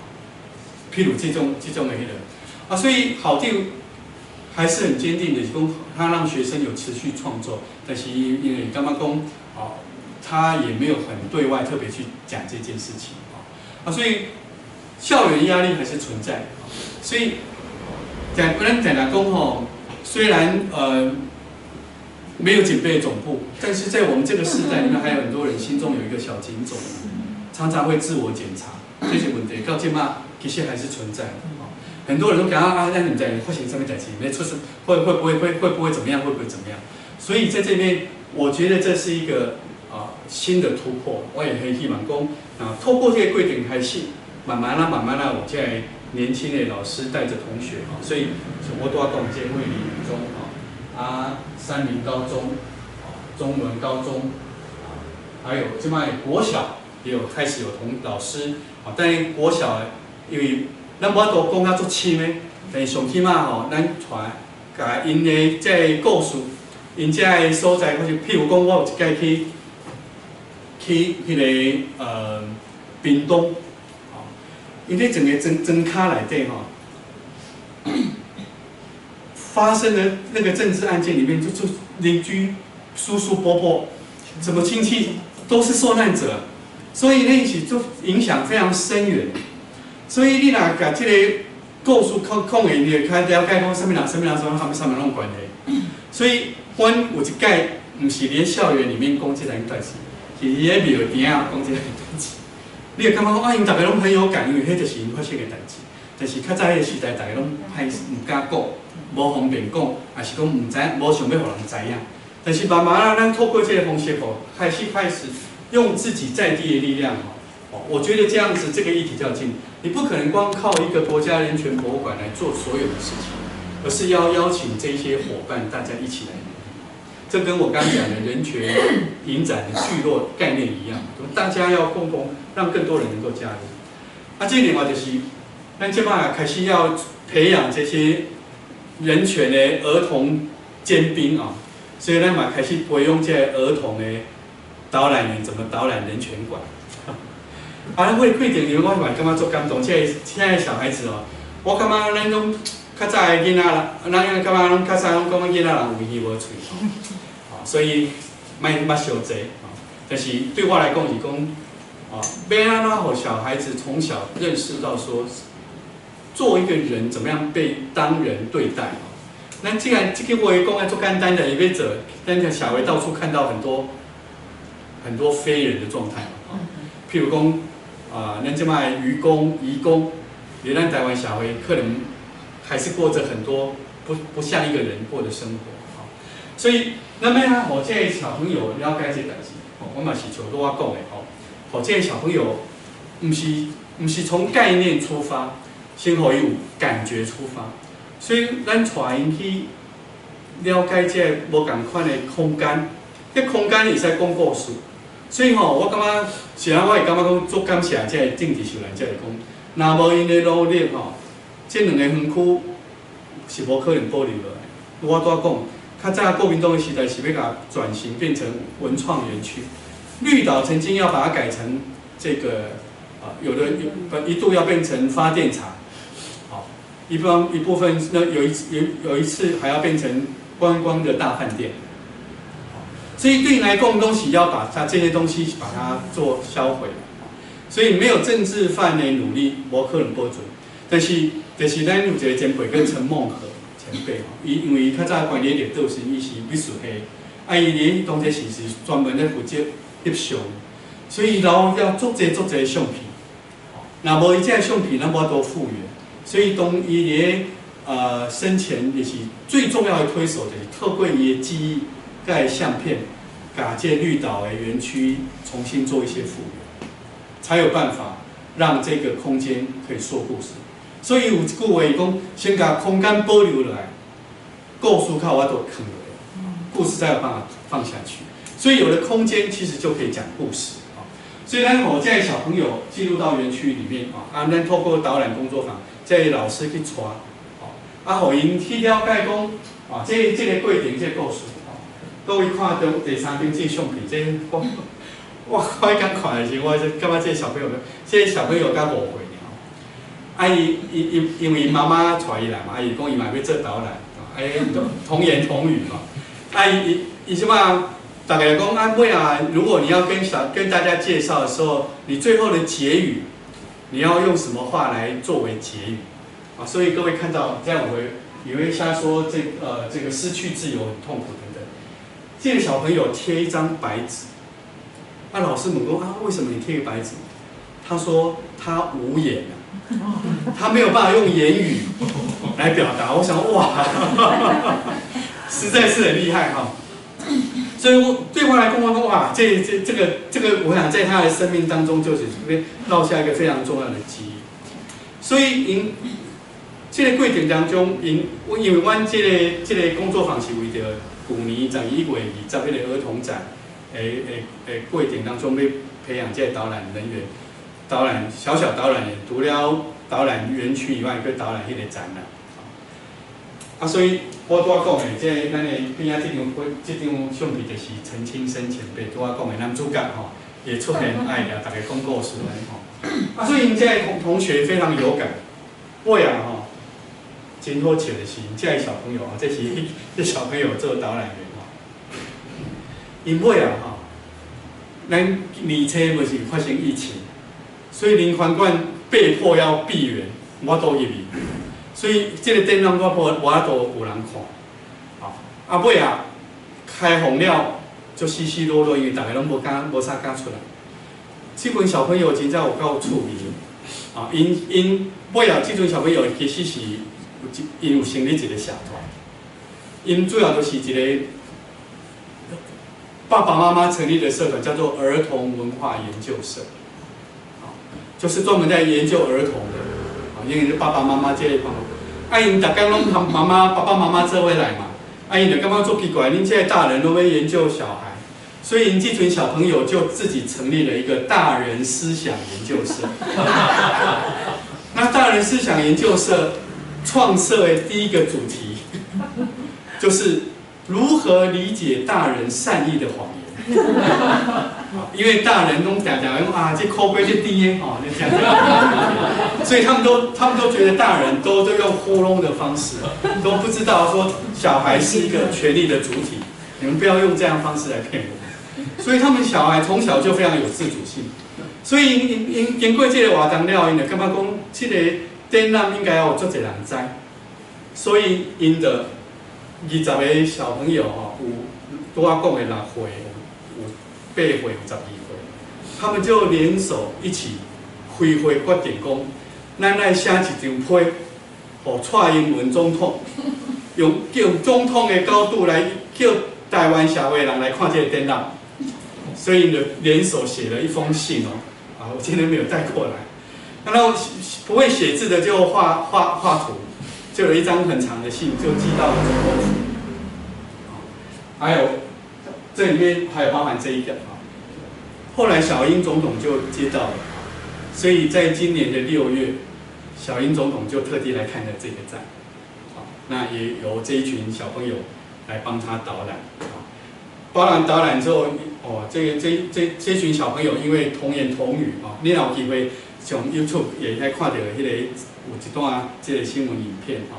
譬如這種的彼个，啊，所以校長還是很堅定的，講他讓學生有持續創作，但是因為感覺講，哦，他也沒有很對外特別去講這件事情，啊，所以校園壓力還是存在，所以講咱講來講吼，雖然沒有警備總部，但是在我們這個世代裡面，還有很多人心中有一個小警總，常常會自我檢查這些問題，到這馬其實還是存在的。很多人都講啊，咱毋知發生啥物代誌，沒出事會不會怎麼樣？會不會怎麼樣？所以在這邊，我覺得這是一個啊新的突破。我也很希望講啊，透過這個過程開始，慢慢啦，慢慢啦，有這個年輕的老師帶着同學，所以我拄仔講這衛理女中啊，三民高中、中崙高中，還有這擺國小也有開始有同老師啊，但國小因為咱無法度講甲足深的，但是上起碼吼，咱帶共𪜶的這个故事，𪜶這个所在，或是譬如講，我有一擺去彼个屏東，吼，𪜶咧整个莊莊跤內底吼，發生的那個政治案件裡面，就鄰居、叔叔伯伯、什麼親戚都是受難者，所以那是就影響非常深遠。所以你若共這个故事講講的，你會較了解講啥物人、啥物人、啥物啥物攏有關係。所以，阮有一擺毋是佇校園裡面講這件代誌，是佇咧廟埕仔講這件代誌。你會感覺講啊，𪜶逐家攏很有感，因為彼就是𪜶發生的代誌。但是較早彼个時代，逐家攏歹毋敢講，無方便講，抑是講毋知影，無想欲予人知影。但是慢慢啊，咱透過這个方式吼，開始用自己在地的力量吼，我覺得這樣子這個議題較近。你不可能光靠一個國家人權博物館來做所有的事情，而是要邀請這些夥伴，大家一起來努力。這跟我剛講的人權影展的聚落概念一樣，大家要共同讓更多人能夠加入。啊，這另外就是，咱這擺開始要培養這些人權的兒童尖兵啊，所以咱嘛開始培養這個兒童的導覽員，怎麼導覽人權館。啊，會規定裡面我嘛感覺足感動，這個現在小孩子哦，我感覺咱攏較早的囡仔人，咱感覺攏較早攏感覺囡仔人有耳無喙吼，所以莫捌傷濟，但是對我來講是講，啊，欲按怎予小孩子從小認識到說，做一個人怎麼樣被當人對待。咱這個這个話講得足簡單的，伊欲做，咱在社會到處看到很多很多非人的狀態嘛，譬如講。啊，咱這擺漁工、移工，佇咱台灣社會可能還是過着很多不像一個人過的生活，所以咱欲按怎予這个小朋友了解這代誌，我嘛是像拄仔講的吼，予這个小朋友毋是從概念出發，先予伊有感覺出發，所以咱帶𪜶去了解這个無仝款的空間，這空間會使講故事。所以吼，我感覺，是啊，我會感覺講足感謝這个政治受難者來講，若無𪜶的努力吼，這兩個園區是無可能保留落來。我拄仔講，較早國民黨的時代是欲共轉型變成文創園區，綠島曾經要把它改成這個，啊，有的有一度要變成發電廠，好，一方一部分那有一次還要變成觀光的大飯店，所以對𪜶來講，東西要把它這些東西把它做銷毀，所以沒有政治犯的努力，無可能保存。但是，就是咱有一個前輩叫陳夢和前輩吼，伊因為伊較早關咧綠島時，伊是美術系，啊，伊咧當時是專門咧負責翕相，所以伊留了足濟足濟相片。若無伊這个相片，咱無法度復原。所以當伊咧生前也是最重要的推手，就是透過伊的記憶、佮相片，共這綠島的園區重新做一些復原，才有辦法讓這個空間可以說故事。所以有一句話講，先共空間保留落來，故事較有法度囥落來，故事才有辦法放下去。所以有了空間，其實就可以講故事。所以咱予這个小朋友進入到園區裡面啊，啊，咱透過導覽工作坊，這个老師去帶，啊，予𪜶去了解講，啊，這個過程，這個故事，各位看到第三張這相片，這我我我剛看的時候，我就感覺這個小朋友，這個小朋友才5歲爾。啊，伊伊伊因為媽媽帶伊來嘛，啊，伊講伊嘛欲做導覽，啊，童言童語嘛，啊，伊伊伊什麼？大概講啊，尾啊，如果你要跟大家介紹的時候，你最後的結語，你要用什麼話來作為結語？啊，所以各位看到這樣，我會以為瞎說這個失去自由很痛苦等等。這個小朋友貼一張白紙，啊，老師問講啊，為什麼你貼個白紙？他說他無言啊，他沒有辦法用言語來表達。我想哇，實在是很厲害哈。所以我對我來講，我講哇，這個，我想在他的生命當中，就是這邊烙下一個非常重要的記憶。所以𪜶這個過程當中，因為阮這個工作坊是為著舊年11月20彼個兒童展的過程當中，欲培養這個導覽人員，導覽小小導覽員，除了導覽園區以外，閣導覽彼個展覽。啊，所以我拄仔講的，這咱的邊仔這張相片就是陳清生前輩拄仔講的男主角吼，也出現愛掠逐家講故事按呢吼。啊，所以𪜶這个同學非常有感，尾仔吼，真好笑的是，這个小朋友啊，這是這小朋友做導覽員吼，𪜶尾仔吼，咱年初不是發生疫情，所以林環館被迫要閉園，無法度入去。所以這個展覽我無法度有人看，啊尾仔開放了，就稀稀落落，因為逐家攏無敢無啥敢出來。這群小朋友真正有夠趣味，啊，𪜶𪜶尾仔這群小朋友其實是有𪜶有成立一個社團，𪜶主要就是一個爸爸媽媽成立的社團，叫做兒童文化研究社，啊，就是專門在研究兒童的。因為爸爸媽媽這一方，啊，𪜶逐工攏和媽媽、爸爸媽媽做伙來嘛，啊，𪜶就感覺足奇怪，恁這個大人攏欲研究小孩，所以𪜶這群小朋友就自己成立了一個大人思想研究社。那大人思想研究社創設的第一個主題，就是如何理解大人善意的謊言。因為大人攏常常講啊，這苦瓜這甜的吼，你聽所以他們都覺得大人都用糊弄的方式，都不知道說小孩是一個權力的主體，你們不要用這樣方式來騙我。所以他們小孩從小就非常有自主性，所以𪜶經過這個活動了，𪜶就感覺講這個展覽應該要有足濟人知，所以𪜶就20個小朋友吼，有拄仔講的6歲，有8歲，有12歲，他們就聯手一起開會決定講，咱來寫一張批，予蔡英文總統，用總統的高度來叫台灣社會人來看這個展覽，所以就聯手寫了一封信哦，啊，我今天沒有帶過來，然後不會寫字的就畫畫畫圖，就有一張很長的信就寄到了總統府，還有這裡面還有包含這一個啊，後來小英總統就接到了，所以在今年的6月，小英總統就特地來看了這個展，好，那也由這一群小朋友來幫他導覽，導覽導覽之後，哦，這個這這這群小朋友因為童言童語，哦，你若有機會上 YouTube 也會使看到彼個有一段這個新聞影片，吼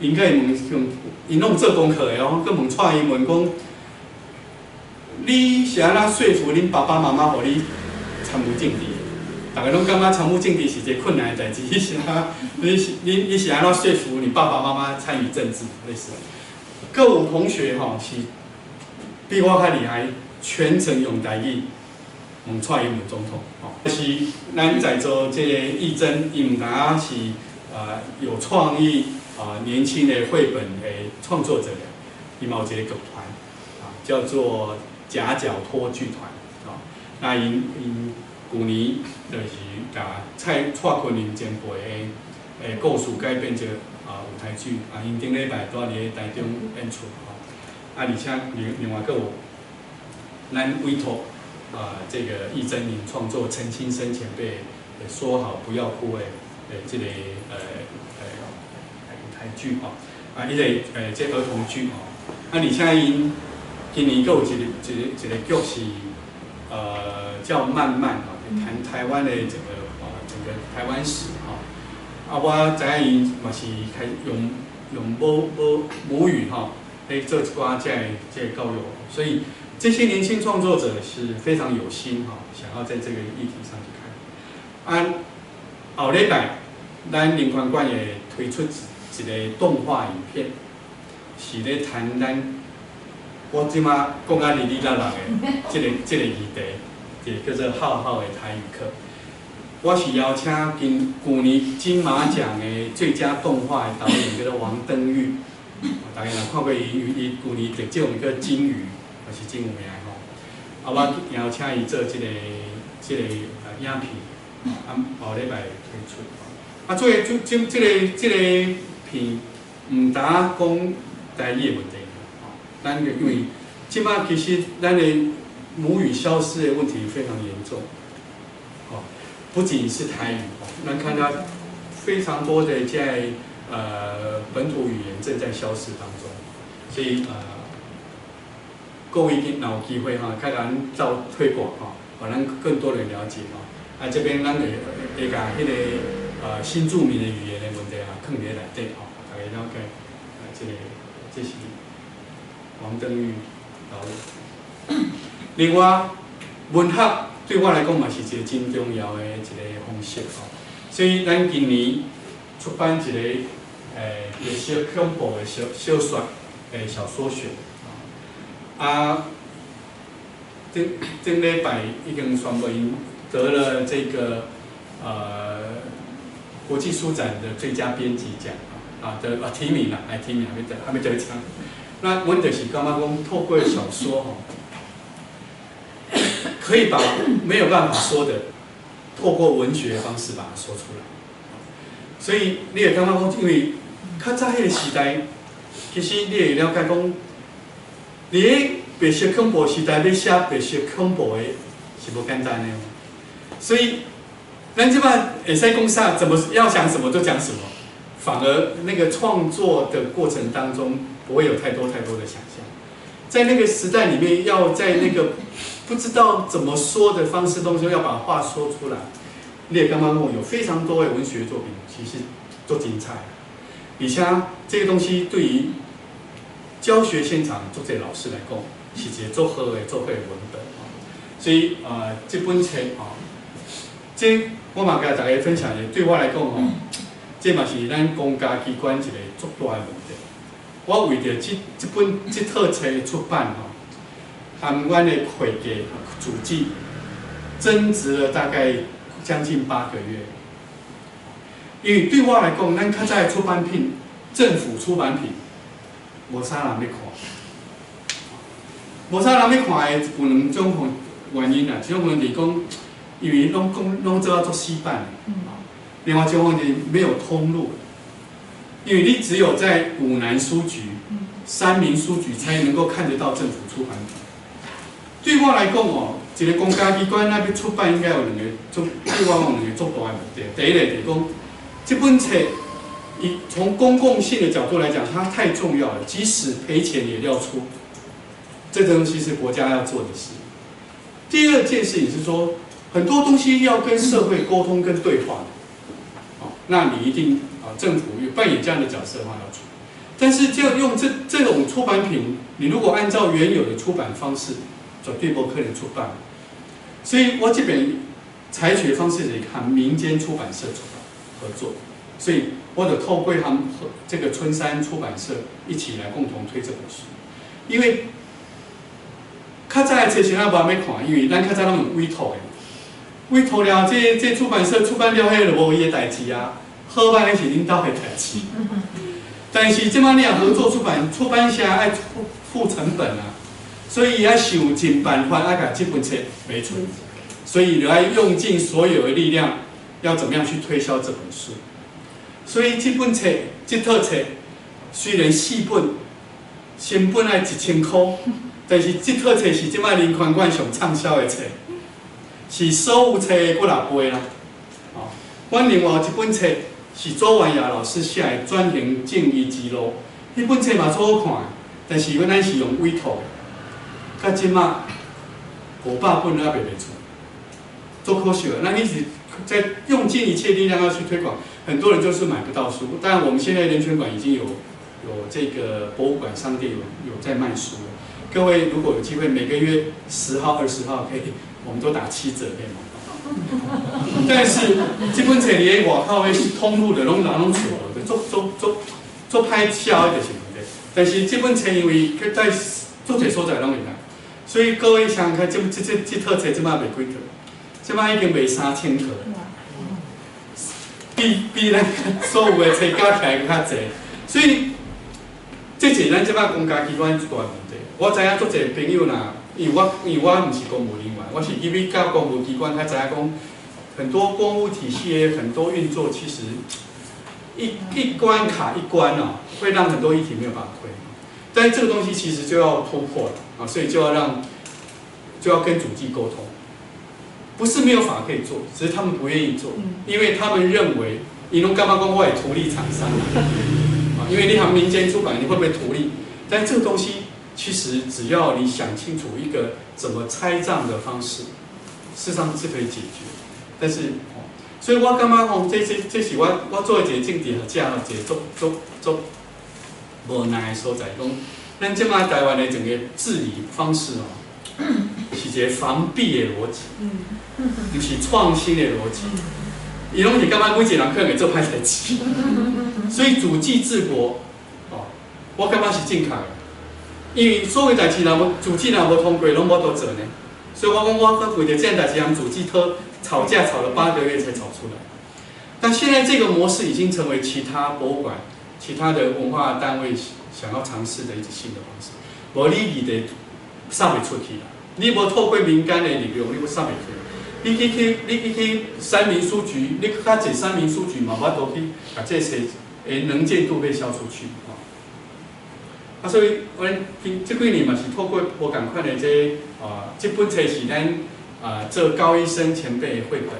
，𪜶閣會問，𪜶攏做功課的哦，閣問蔡英文講，你是按怎說服恁爸爸媽媽予你參與政治？逐家攏感覺參與政治是一個困難的代誌，你是按你是你你是按怎說服你爸爸媽媽參與政治？類似，閣有同學吼是比我較厲害，全程用台語問蔡英文總統，吼，是咱在座這個易真，伊毋但是有創意啊年輕的繪本的創作者，伊嘛有一個劇團，啊叫做夾腳拖劇團，啊，那𪜶𪜶舊年就是共蔡坤林前輩的故事改編成舞台劇，啊，𪜶頂禮拜拄佇咧台中演出，吼，啊，而且另另外閣有咱委託這個易真𪜶創作陳清生前輩的《說好不要哭》的這個舞台劇吼，啊，彼個這兒童劇吼，啊，而且𪜶今年閣有一個一個一個劇是叫慢慢吼，談台灣的整個台灣史吼，啊，我知影𪜶嘛是開用用母母母語吼，來做一寡這個這個教育，所以這些年輕創作者是非常有心吼，想要在這個議題上去看。啊，後禮拜咱人權館會推出一一個動畫影片，是咧談咱我這馬講甲哩哩啦啦的這個這個議題，就叫做浩浩的台語課。我是邀請今舊年金馬獎的最佳動畫的導演叫做王登玉，大家若看過伊，伊舊年得獎叫《鯨魚》，也是真有名的吼。啊，我邀請伊做這個影片，啊，後禮拜推出。啊，做這這這個這個片，毋單講台語的問題，吼，咱因為這馬其實咱的母語消失的問題非常嚴重，吼，不僅是台語，咱看到非常多的在本土語言正在消失當中，所以各位若有機會哈，較咱做推廣吼，予咱更多人了解吼。啊，這邊咱會會共彼個新住民的語言的問題啊，囥佇咧內底吼，大家了解。啊，這個這是王登玉導演。另外，文學對我來講嘛是一個真重要的一個方式吼。所以咱今年出版一個白色恐怖的小小說的小說選。啊，頂頂禮拜已經宣布𪜶得了這個國際書展的最佳編輯獎啊，得啊提名啦，哎提名還沒得，還沒得獎。那阮就是感覺講，透過小說吼，可以把沒有辦法說的，透過文學的方式把它說出來。所以你會感覺講，因為較早彼個時代，其實你會了解講，佇咧白色恐怖時代，欲寫白色恐怖的是無簡單的。所以，咱這擺會使講啥，怎麼要講什麼就講什麼，反而那個創作的過程當中，不會有太多太多的想象。在那個時代裡面，要在那個不知道怎麼說的方式當中，要把話說出來。你會感覺講有非常多的文學作品，其實足精彩。而且這個東西對於教學現場足濟老師來講，是一個足好的足好的文本。所以這本冊吼，這我嘛共大家分享一下，對我來講吼，這嘛是咱公家機關一個足大的問題。我為著這這本這套冊的出版吼，和阮的會計主計爭執了大概將近8個月。因為對我來講，咱較早的出版品，政府出版品，無啥人欲看，無啥人欲看的有兩種原因啦，一種問題講，因為攏講攏做啊足死板，另外一種問題沒有通路，因為你只有在五南書局、三民書局才能夠看得到政府出版品。對我來講哦，一個公家機關那欲出版應該有兩個，對我講兩個足大的目的。第一個就是講，這本冊，以從公共性的角度來講，它太重要了，即使賠錢也要出。這東西是國家要做的事。第二件事情是說，很多東西要跟社會溝通跟對話，哦，那你一定啊，政府有扮演這樣的角色的話要出。但是就用這種出版品，你如果按照原有的出版方式，絕對無可能出版。所以我這邊採取的方式是和民間出版社出版合作，所以我就透過和這個春山出版社一起來共同推這本書，因為較早的冊先仔無啥物看，因為咱較早攏用委託的，委託了，這出版社出版了，彼就無伊的代誌啊，好歹彼是恁兜的代誌。但是這擺你若合作出版，出版社愛付成本啊，所以伊愛想盡辦法愛共這本冊賣出，所以就愛用盡所有的力量，要怎麼樣去推銷這本書。所以這本冊，這套冊雖然四本，成本愛1000箍，但是這套冊是這擺人權館上暢銷的冊，是所有冊的幾若倍啦。哦，阮另外有一本冊是周婉雅老師寫的《轉型正義之路》，彼本冊嘛足好看，但是阮咱是用委託的，到這擺500本都猶未賣出，足可惜的。咱一直在用盡一切力量要去推廣，很多人就是買不到書。當然，我們現在人權館已經有這個博物館商店有在賣書了。各位如果有機會，每個月10號、20號可以，我們都打7折可以買。但是這本冊佇外口的通路的攏人攏揣無，就足足足足歹銷的就是問題。但是這本冊因為佢在足濟所在攏會買，所以各位想看這這這這套冊這擺賣幾套？這擺已經賣3000套，比咱所有的冊加起來閣較濟。所以這是咱這擺公家機關一大問題。我知影足濟朋友若，因為我毋是公務人員，我是入去到公務機關才知影講，很多公務體系的很多運作其實一關卡一關哦，會讓很多議題沒有辦法推。但是這個東西其實就要突破了啊，所以就要跟主計溝通，不是沒有法可以做，只是他們不願意做，因為他們認為，伊攏感覺講我會圖利廠商啊，因為你和民間出版，你會不會圖利？但這個東西其實只要你想清楚一個怎麼拆賬的方式，事實上是可以解決。但是，所以我感覺講，這是我做一個政治學者，一個足足足無奈的所在，講咱這擺台灣的整個治理方式哦，是一個防弊的邏輯，毋是創新的邏輯。伊攏是感覺每一個人可能會做歹代誌，所以主計治國，哦，我感覺是正確的。因為所有代誌若無主計若無通過，攏無法度做呢。所以我講我為著這件代誌，和主計討吵架吵了8個月才吵出來。但現在這個模式已經成為其他博物館、其他的文化單位想要嘗試的一種新的方式。無你議題送袂出去啦，你無透過民間的力量，你閣送袂出去。你去三民書局，你較濟三民書局嘛，無法度去共這冊的能見度被銷出去。啊，所以阮這幾年嘛是透過無仝款的這啊，這本冊是咱啊做高醫生前輩的繪本，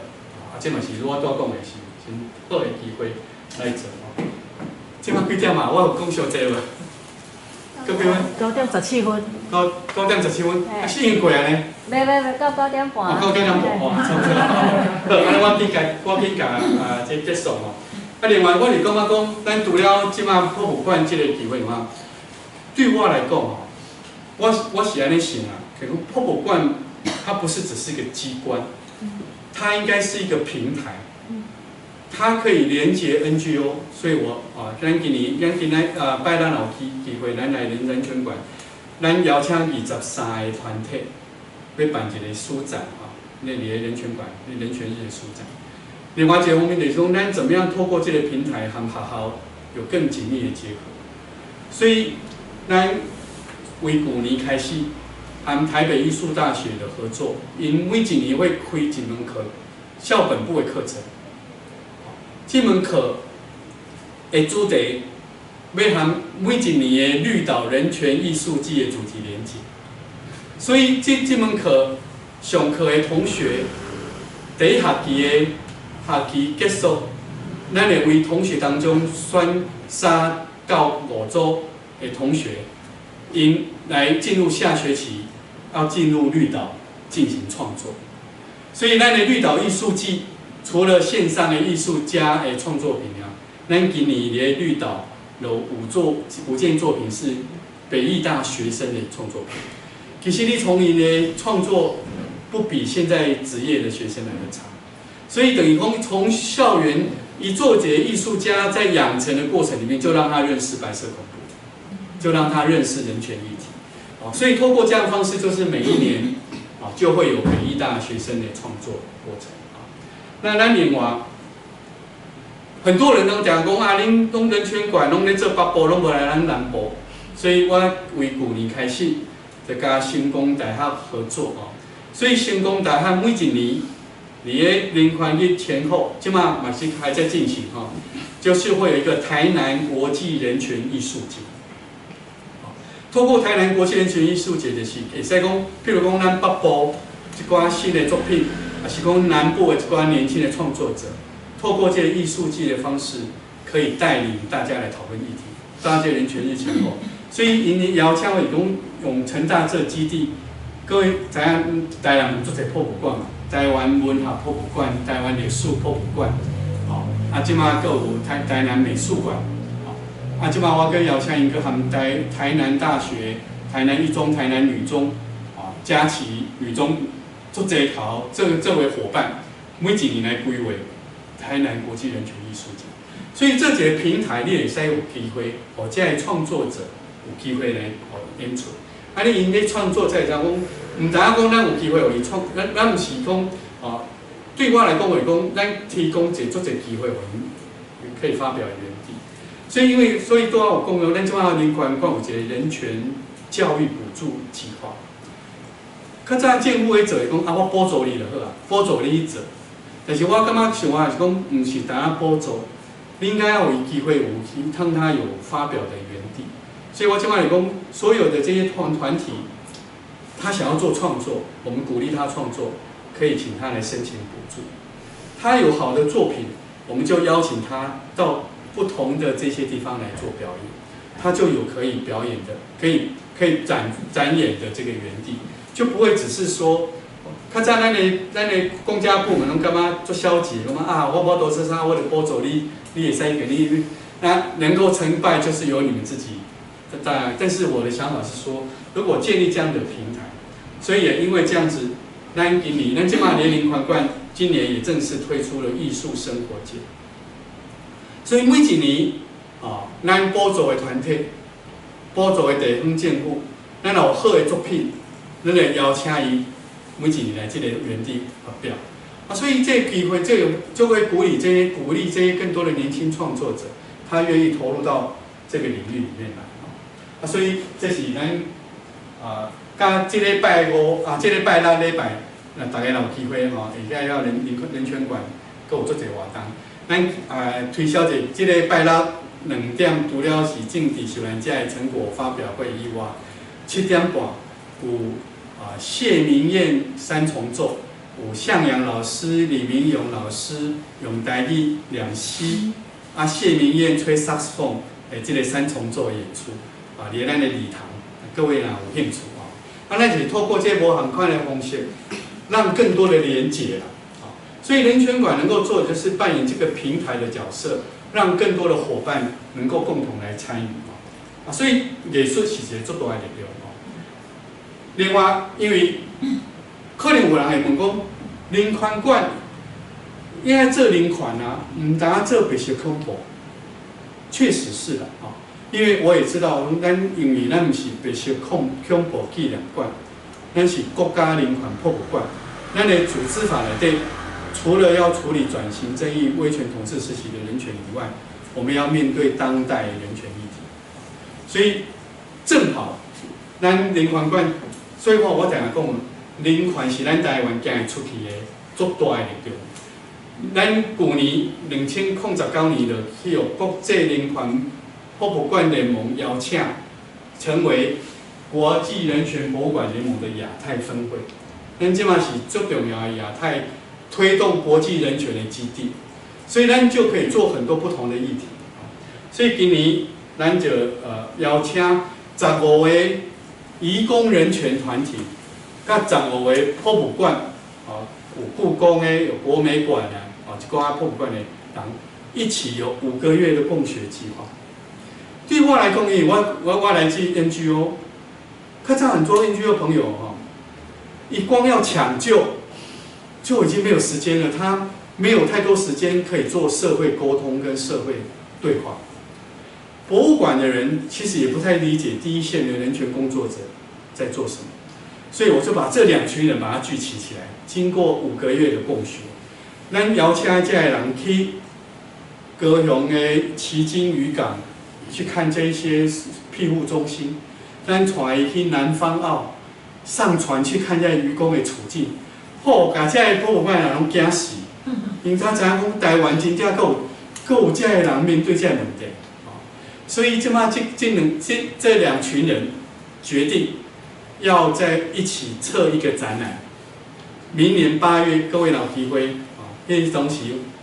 啊，這嘛是我拄講的是真好的機會來做吼。這擺幾點啊？我有講傷濟無？幾分？9點17分。9點17分，啊，時間過啊呢？袂袂袂，到9點半。哦，9點半哦，差不多。好，按呢我緊共啊，這結束吼。啊，另外我是感覺講，咱除了這擺博物館這個機會嘛，對我來講吼，我是按呢想啊，可能博物館它不是只是一個機關，它應該是一個平台，它可以連接 NGO，所以我啊，咱今年咱今仔啊拜咱有機會，咱來人權館，咱邀請23個團體，欲辦一個書展啊，那佇咧人權館，那人權日的書展。另外一個方面就是講，咱怎麼樣透過這個平台和學校有更緊密的結合。所以，咱為舊年開始，和台北藝術大學的合作，𪜶每一年會開一門課，校本部的課程。這門課的主題欲和每一年的綠島人權藝術季的主題連結。所以這門課上課的同學，第一學期的學期結束，咱會為同學當中選3到5組的同學，𪜶來進入下學期要進入綠島進行創作。所以，咱的綠島藝術季除了線上的藝術家的創作品啊，咱今年佇綠島有5件作品是北藝大學生的創作品。其實你從𪜶的創作不比現在職業的學生來得差，所以等於講從校園一做一個藝術家在養成的過程裡面，就讓他認識白色恐怖，就讓他認識人權議題。哦，所以透過這樣的方式，就是每一年啊就會有北藝大學生的創作過程。啊，那咱另外很多人攏講講啊，恁攏人權館攏咧做北部，攏無來咱南部，所以我為舊年開始就佮成功大學合作哦。所以成功大學每一年佇咧人權日前後，這馬嘛是還在進行吼，就是會有一個台南國際人權藝術節。透過台南國際人權藝術節，就是會使講，譬如講咱北部一寡新的作品，抑是講南部的一寡年輕的創作者，透過這個藝術季的方式，可以帶領大家來討論議題。大家人權日前後，所以𪜶邀請會講用成大這基地，各位知影台南有足濟博物館嘛？台灣文學博物館、台灣歷史博物館，吼，啊，這馬閣有台南美術館，吼，啊，這馬我閣邀請𪜶閣和台南大學、台南一中、台南女中，啊，嘉琪女中，足濟頭這為夥伴，每一年來規劃台南國際人權藝術節，所以這一個平台你會使有機會，予這个創作者有機會來予演出。啊，你𪜶咧創作才會知講，毋知影講咱有機會予伊創，咱毋是講，哦，對我來講就是講，咱提供一個足濟機會予𪜶可以發表的園地。所以因為所以拄仔有講到，咱這馬人權館有一個人權教育補助計劃。較早政府咧做是講，啊，我補助你就好啊，補助你去做。但是我感覺想法是講，毋是單單補助，你應該要有機會有去讓他有發表的園地。所以我這馬來講，所有的這些團體，他想要做創作，我們鼓勵他創作，可以請他來申請補助。他有好的作品，我們就邀請他到不同的這些地方來做表演，他就有可以表演的，可以展演的這個園地，就不會只是說，較早咱的公家部門攏感覺足消極，感覺啊，我無多做啥，我就補助你，你會使給你，那能夠成敗就是由你們自己。但是我的想法是說，如果建立這樣的平台，所以也因為這樣子，咱今年咱這馬佇人權館今年也正式推出了藝術生活節。所以每一年，啊，咱補助的團體、補助的地方政府，咱若有好的作品，咱會邀請伊每一年來這個園地發表。啊，所以這個機會，這個就會鼓勵這些更多的年輕創作者，他願意投入到這個領域裡面來。啊，所以這是咱啊，佮這禮拜五啊，這禮拜六禮拜，那大家若有機會吼，會使到人權館，閣有足濟活動。咱啊推銷者，這禮拜六2點，除了是政治受難者的成果發表會以外，7點半有啊謝明諺三重奏，有向陽老師、李明勇老師用台語念詩，啊謝明諺吹薩克斯風的這個三重奏演出。啊，佇咱的禮堂，各位若有興趣哦，啊，咱是透過這無仝款的方式，讓更多的連結啦，啊，所以人權館能夠做的就是扮演這個平台的角色，讓更多的夥伴能夠共同來參與啊，所以藝術是一個足大的力量哦。另外，因為可能有人會問講，人權館應該做人權啊，毋單做白色恐怖，確實是啦，啊。因為我也知道，咱因為咱毋是白色恐怖紀念館，咱是國家人權博物館。咱的組織法內底，除了要處理轉型正義、威權統治時期的人權以外，我們要面對當代人權議題。所以正好，咱人權館，所以我定定講，人權是咱台灣行出去的足大的力量。咱舊年2019年就去予國際人權博物館聯盟邀請，成為國際人權博物館聯盟的亞太分會。咱這馬是最重要的亞太推動國際人權的基地。所以咱就可以做很多不同的議題。所以今年咱就邀請十五個移工人權團體，佮十五個博物館，哦，有故宮的，有國美館啊，哦，一寡博物館的人一起有5個月的共學計劃。對我來講，因為我來自 NGO，較早很多 NGO 朋友吼，伊光要搶救就已經沒有時間了，他沒有太多時間可以做社會溝通跟社會對話。博物館的人其實也不太理解第一線的人權工作者在做什麼，所以我就把這兩群人把它聚集起來，經過五個月的共學，咱邀請這个人去高雄的旗津漁港去看這些庇護中心，咱帶伊去南方澳上船去看這漁工的處境，好，共這个博物館的人攏驚死，𪜶才知影講台灣真正閣有閣有這个人面對這个問題。所以這馬這兩群人決定要在一起策一個展覽。明年8月，各位若有機會，哦，彼個當時，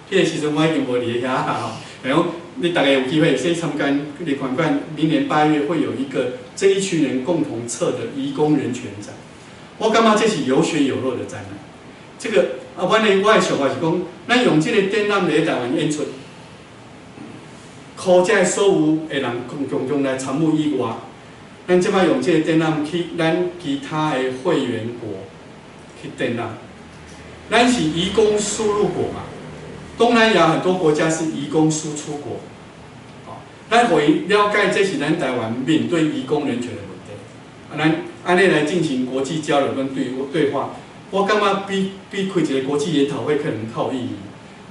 彼個時陣我已經無佇遐吼。然後你大家有機會先參觀人權館，明年八月會有一個這一群人共同策的移工人權展。我感覺這是有血有肉的展覽。這個啊，我的想法是講，咱用這個展覽來台灣演出。予這所有的人共共同來參與以外，咱這擺用這個展覽去咱其他的會員國去展覽。咱是移工輸入國嘛，東南亞很多國家是移工輸出國，哦，咱予伊了解這是咱台灣面對移工人權的問題，啊，咱按呢來進行國際交流跟對話，我感覺比開一個國際研討會可能較有意義。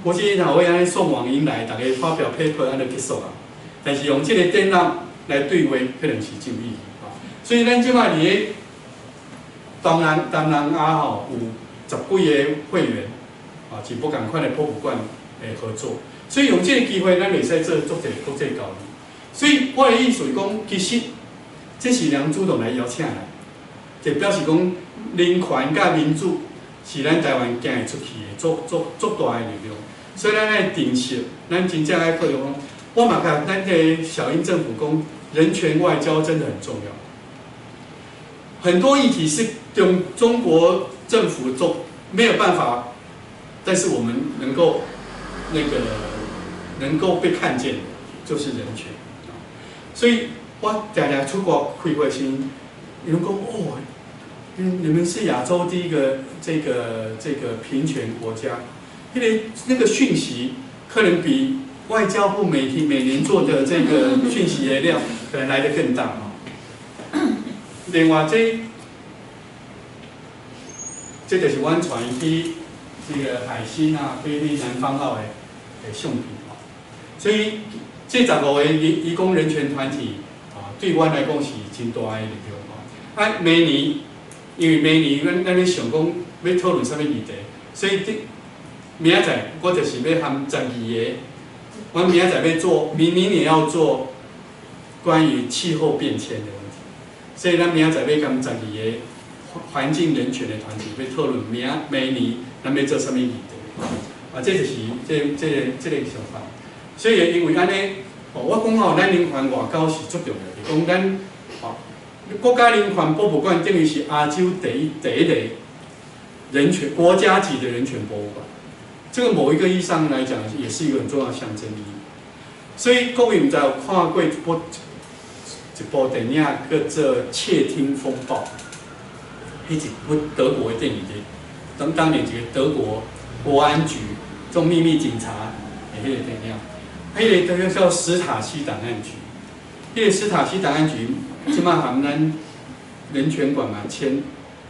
國際研討會按呢宋網英來，逐家發表 paper 按呢結束啊。但是用這個展覽來對話，可能是真有意義。所以咱這擺佇咧東南亞吼有十幾個會員，啊，是無仝款的博物館的合作。所以用這個機會，咱會使做足濟國際交流。所以我的意思是講，其實這是人主動來邀請來，就表示講人權佮民主是咱台灣行會出去的足足足大的力量。所以咱愛珍惜，咱真正愛考慮講，我嘛共咱這個小英政府講，人權外交真的很重要。很多議題是中國政府做沒有辦法，但是我們能夠那個能夠被看見的，就是人權。所以我常常出國開會時，有人講哦，你們是亞洲第一個這個平權國家。因為那個訊息可能比外交部每天每年做的這個訊息的量可能來得更大。另外，這就是阮帶去這個海星啊，去南方澳的相片。所以這十五個移工人權團體啊，對阮來講是真大的力量。啊，明年因為明年阮咧想講欲討論啥物議題，所以這明仔載我就是欲和十二個，我明仔載欲做，明明年要做關於氣候變遷的問題，所以咱明仔載欲佮十二個環境人權的團體欲討論明年咱欲做啥物議題，啊，這就是這個想法。所以因為按呢，哦，我講吼，咱人權外交是足重要的，講咱哦，國家人權博物館等於是亞洲第一個人權國家級的人權博物館。這個某一個意義上來講，也是一個很重要的象徵意義。所以各位毋知有看過一部電影叫做《竊聽風暴》，彼一部德國的電影的，當年一個德國國安局做秘密警察的彼個電影，彼個叫史塔西檔案局。彼個史塔西檔案局，這擺和咱人權館嘛簽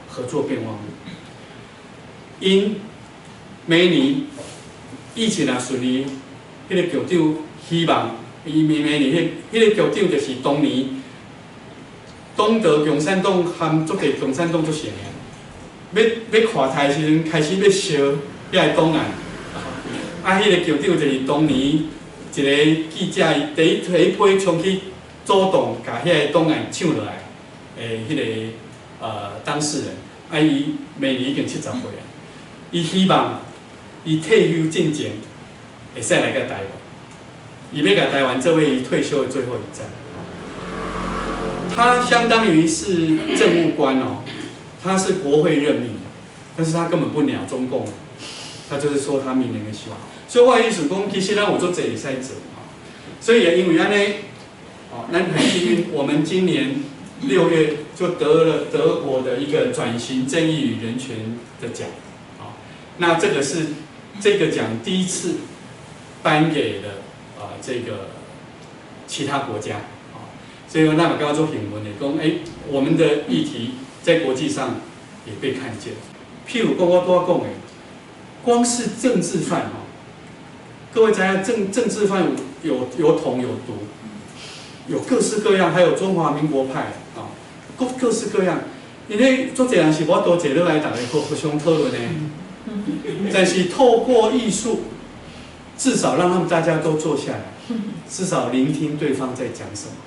合作備忘錄，𪜶明年疫情若順利，彼個局長希望伊明年，彼個局長就是當年東德共產黨和足濟共產黨組成的，欲垮台的時陣開始欲燒遐個檔案，啊，彼個局長就是當年一個記者，伊第一批衝去主動共遐個檔案搶落來的彼個當事人，啊，伊明年已經70歲啊，伊希望伊退休進前，會使來到台灣，伊欲共台灣作為退休的最後一站。他相當於是政務官哦，他是國會任命的，但是他根本不鳥中共，他就是說他明年的希望。所以我的意思講，其實咱有足濟會使做，所以也因為按呢，哦，咱很幸運，我們今年6月就得了德國的一個轉型正義與人權的獎，啊，那這個是這個獎第一次頒給了啊這個其他國家。所以那麼剛剛做評論的講，哎，我們的議題在國際上也被看見。譬如講我拄仔講的，光是政治犯哦，各位知影政治犯有統有獨，有各式各樣，還有中華民國派啊，各式各樣。因為足濟人是無法度坐落來，大家互相討論的。但是透過藝術，至少讓他們大家都坐下來，至少聆聽對方在講什麼。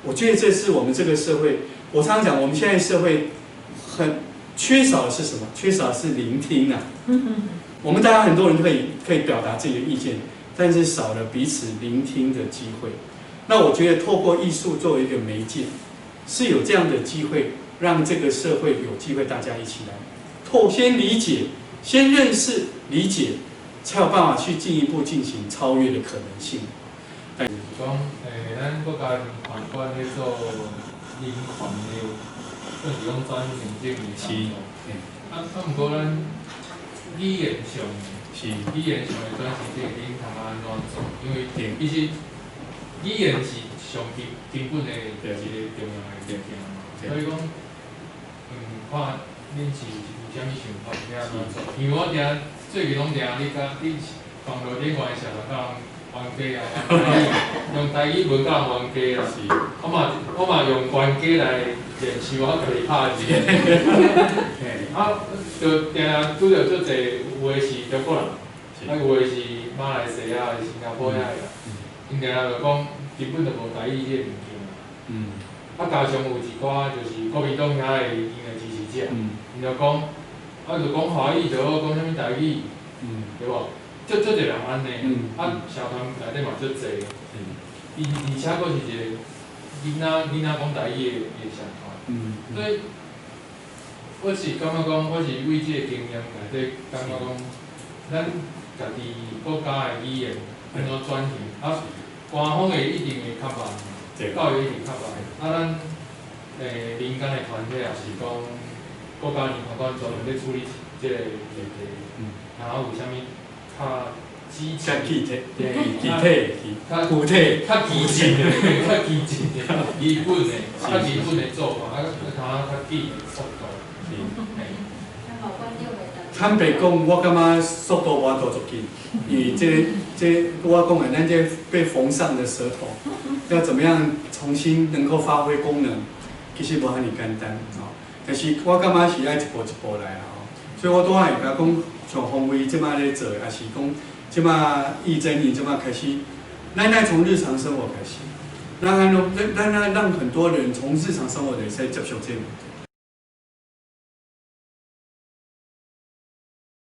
我覺得這是我們這個社會，我常常講，我們現在社會很缺少的是什麼？缺少的是聆聽啊。我們大家很多人可以表達自己的意見，但是少了彼此聆聽的機會。那我覺得透過藝術作為一個媒介，是有這樣的機會，讓這個社會有機會大家一起來先理解、先認識、理解，才有辦法去進一步進行超越的可能性。就是講，咱國家人權館咧做人權的，算是講轉型正義工作。啊，毋過咱語言上，語言上的轉型正義，恁通按怎做？因為其實語言是上根本的一個重要的物件嘛。所以講，看恁是有啥物想法，欲按怎做？因為我定最近攏定你佮你網路頂懸社團佮人冤家啊，用台語文佮人冤家啊。我嘛用冤家來練習我家己拍字。啊，就定定拄著足濟，有的是中國人，啊有的是馬來西亞、新加坡遐的人，𪜶定定就講根本就無台語這個物件。啊，加上有一寡就是國民黨遐的𪜶的支持者，𪜶就講，啊就講華語就好，講啥物台語，對無？足濟人按呢，啊，社團內底嘛足濟，伊而且閣是一個囡仔講台語的社團，所以我是感覺講，我是為這個經驗內底感覺講，咱家己國家的語言按怎轉型，啊，官方的一定會較慢，教育一定較慢，啊，咱民間的團體也是講，國家人權館專門咧處理這個議題，然後有啥物較積極、具體、具體、較具體、較激進的、基本的、較基本的做法，啊，較較緊的速度。坦白講，我感覺速度無法度足緊，因為這我講的，咱這被縫上的舌頭，要怎麼樣重新能夠發揮功能，其實無遐爾簡單吼。但是我感覺是愛一步一步來啦吼。所以我拄仔會共講，像馮威這擺咧做的，抑是講這擺易真穎這擺開始，咱愛從日常生活開始，咱咱咱讓很多人從日常生活裡在接受這個。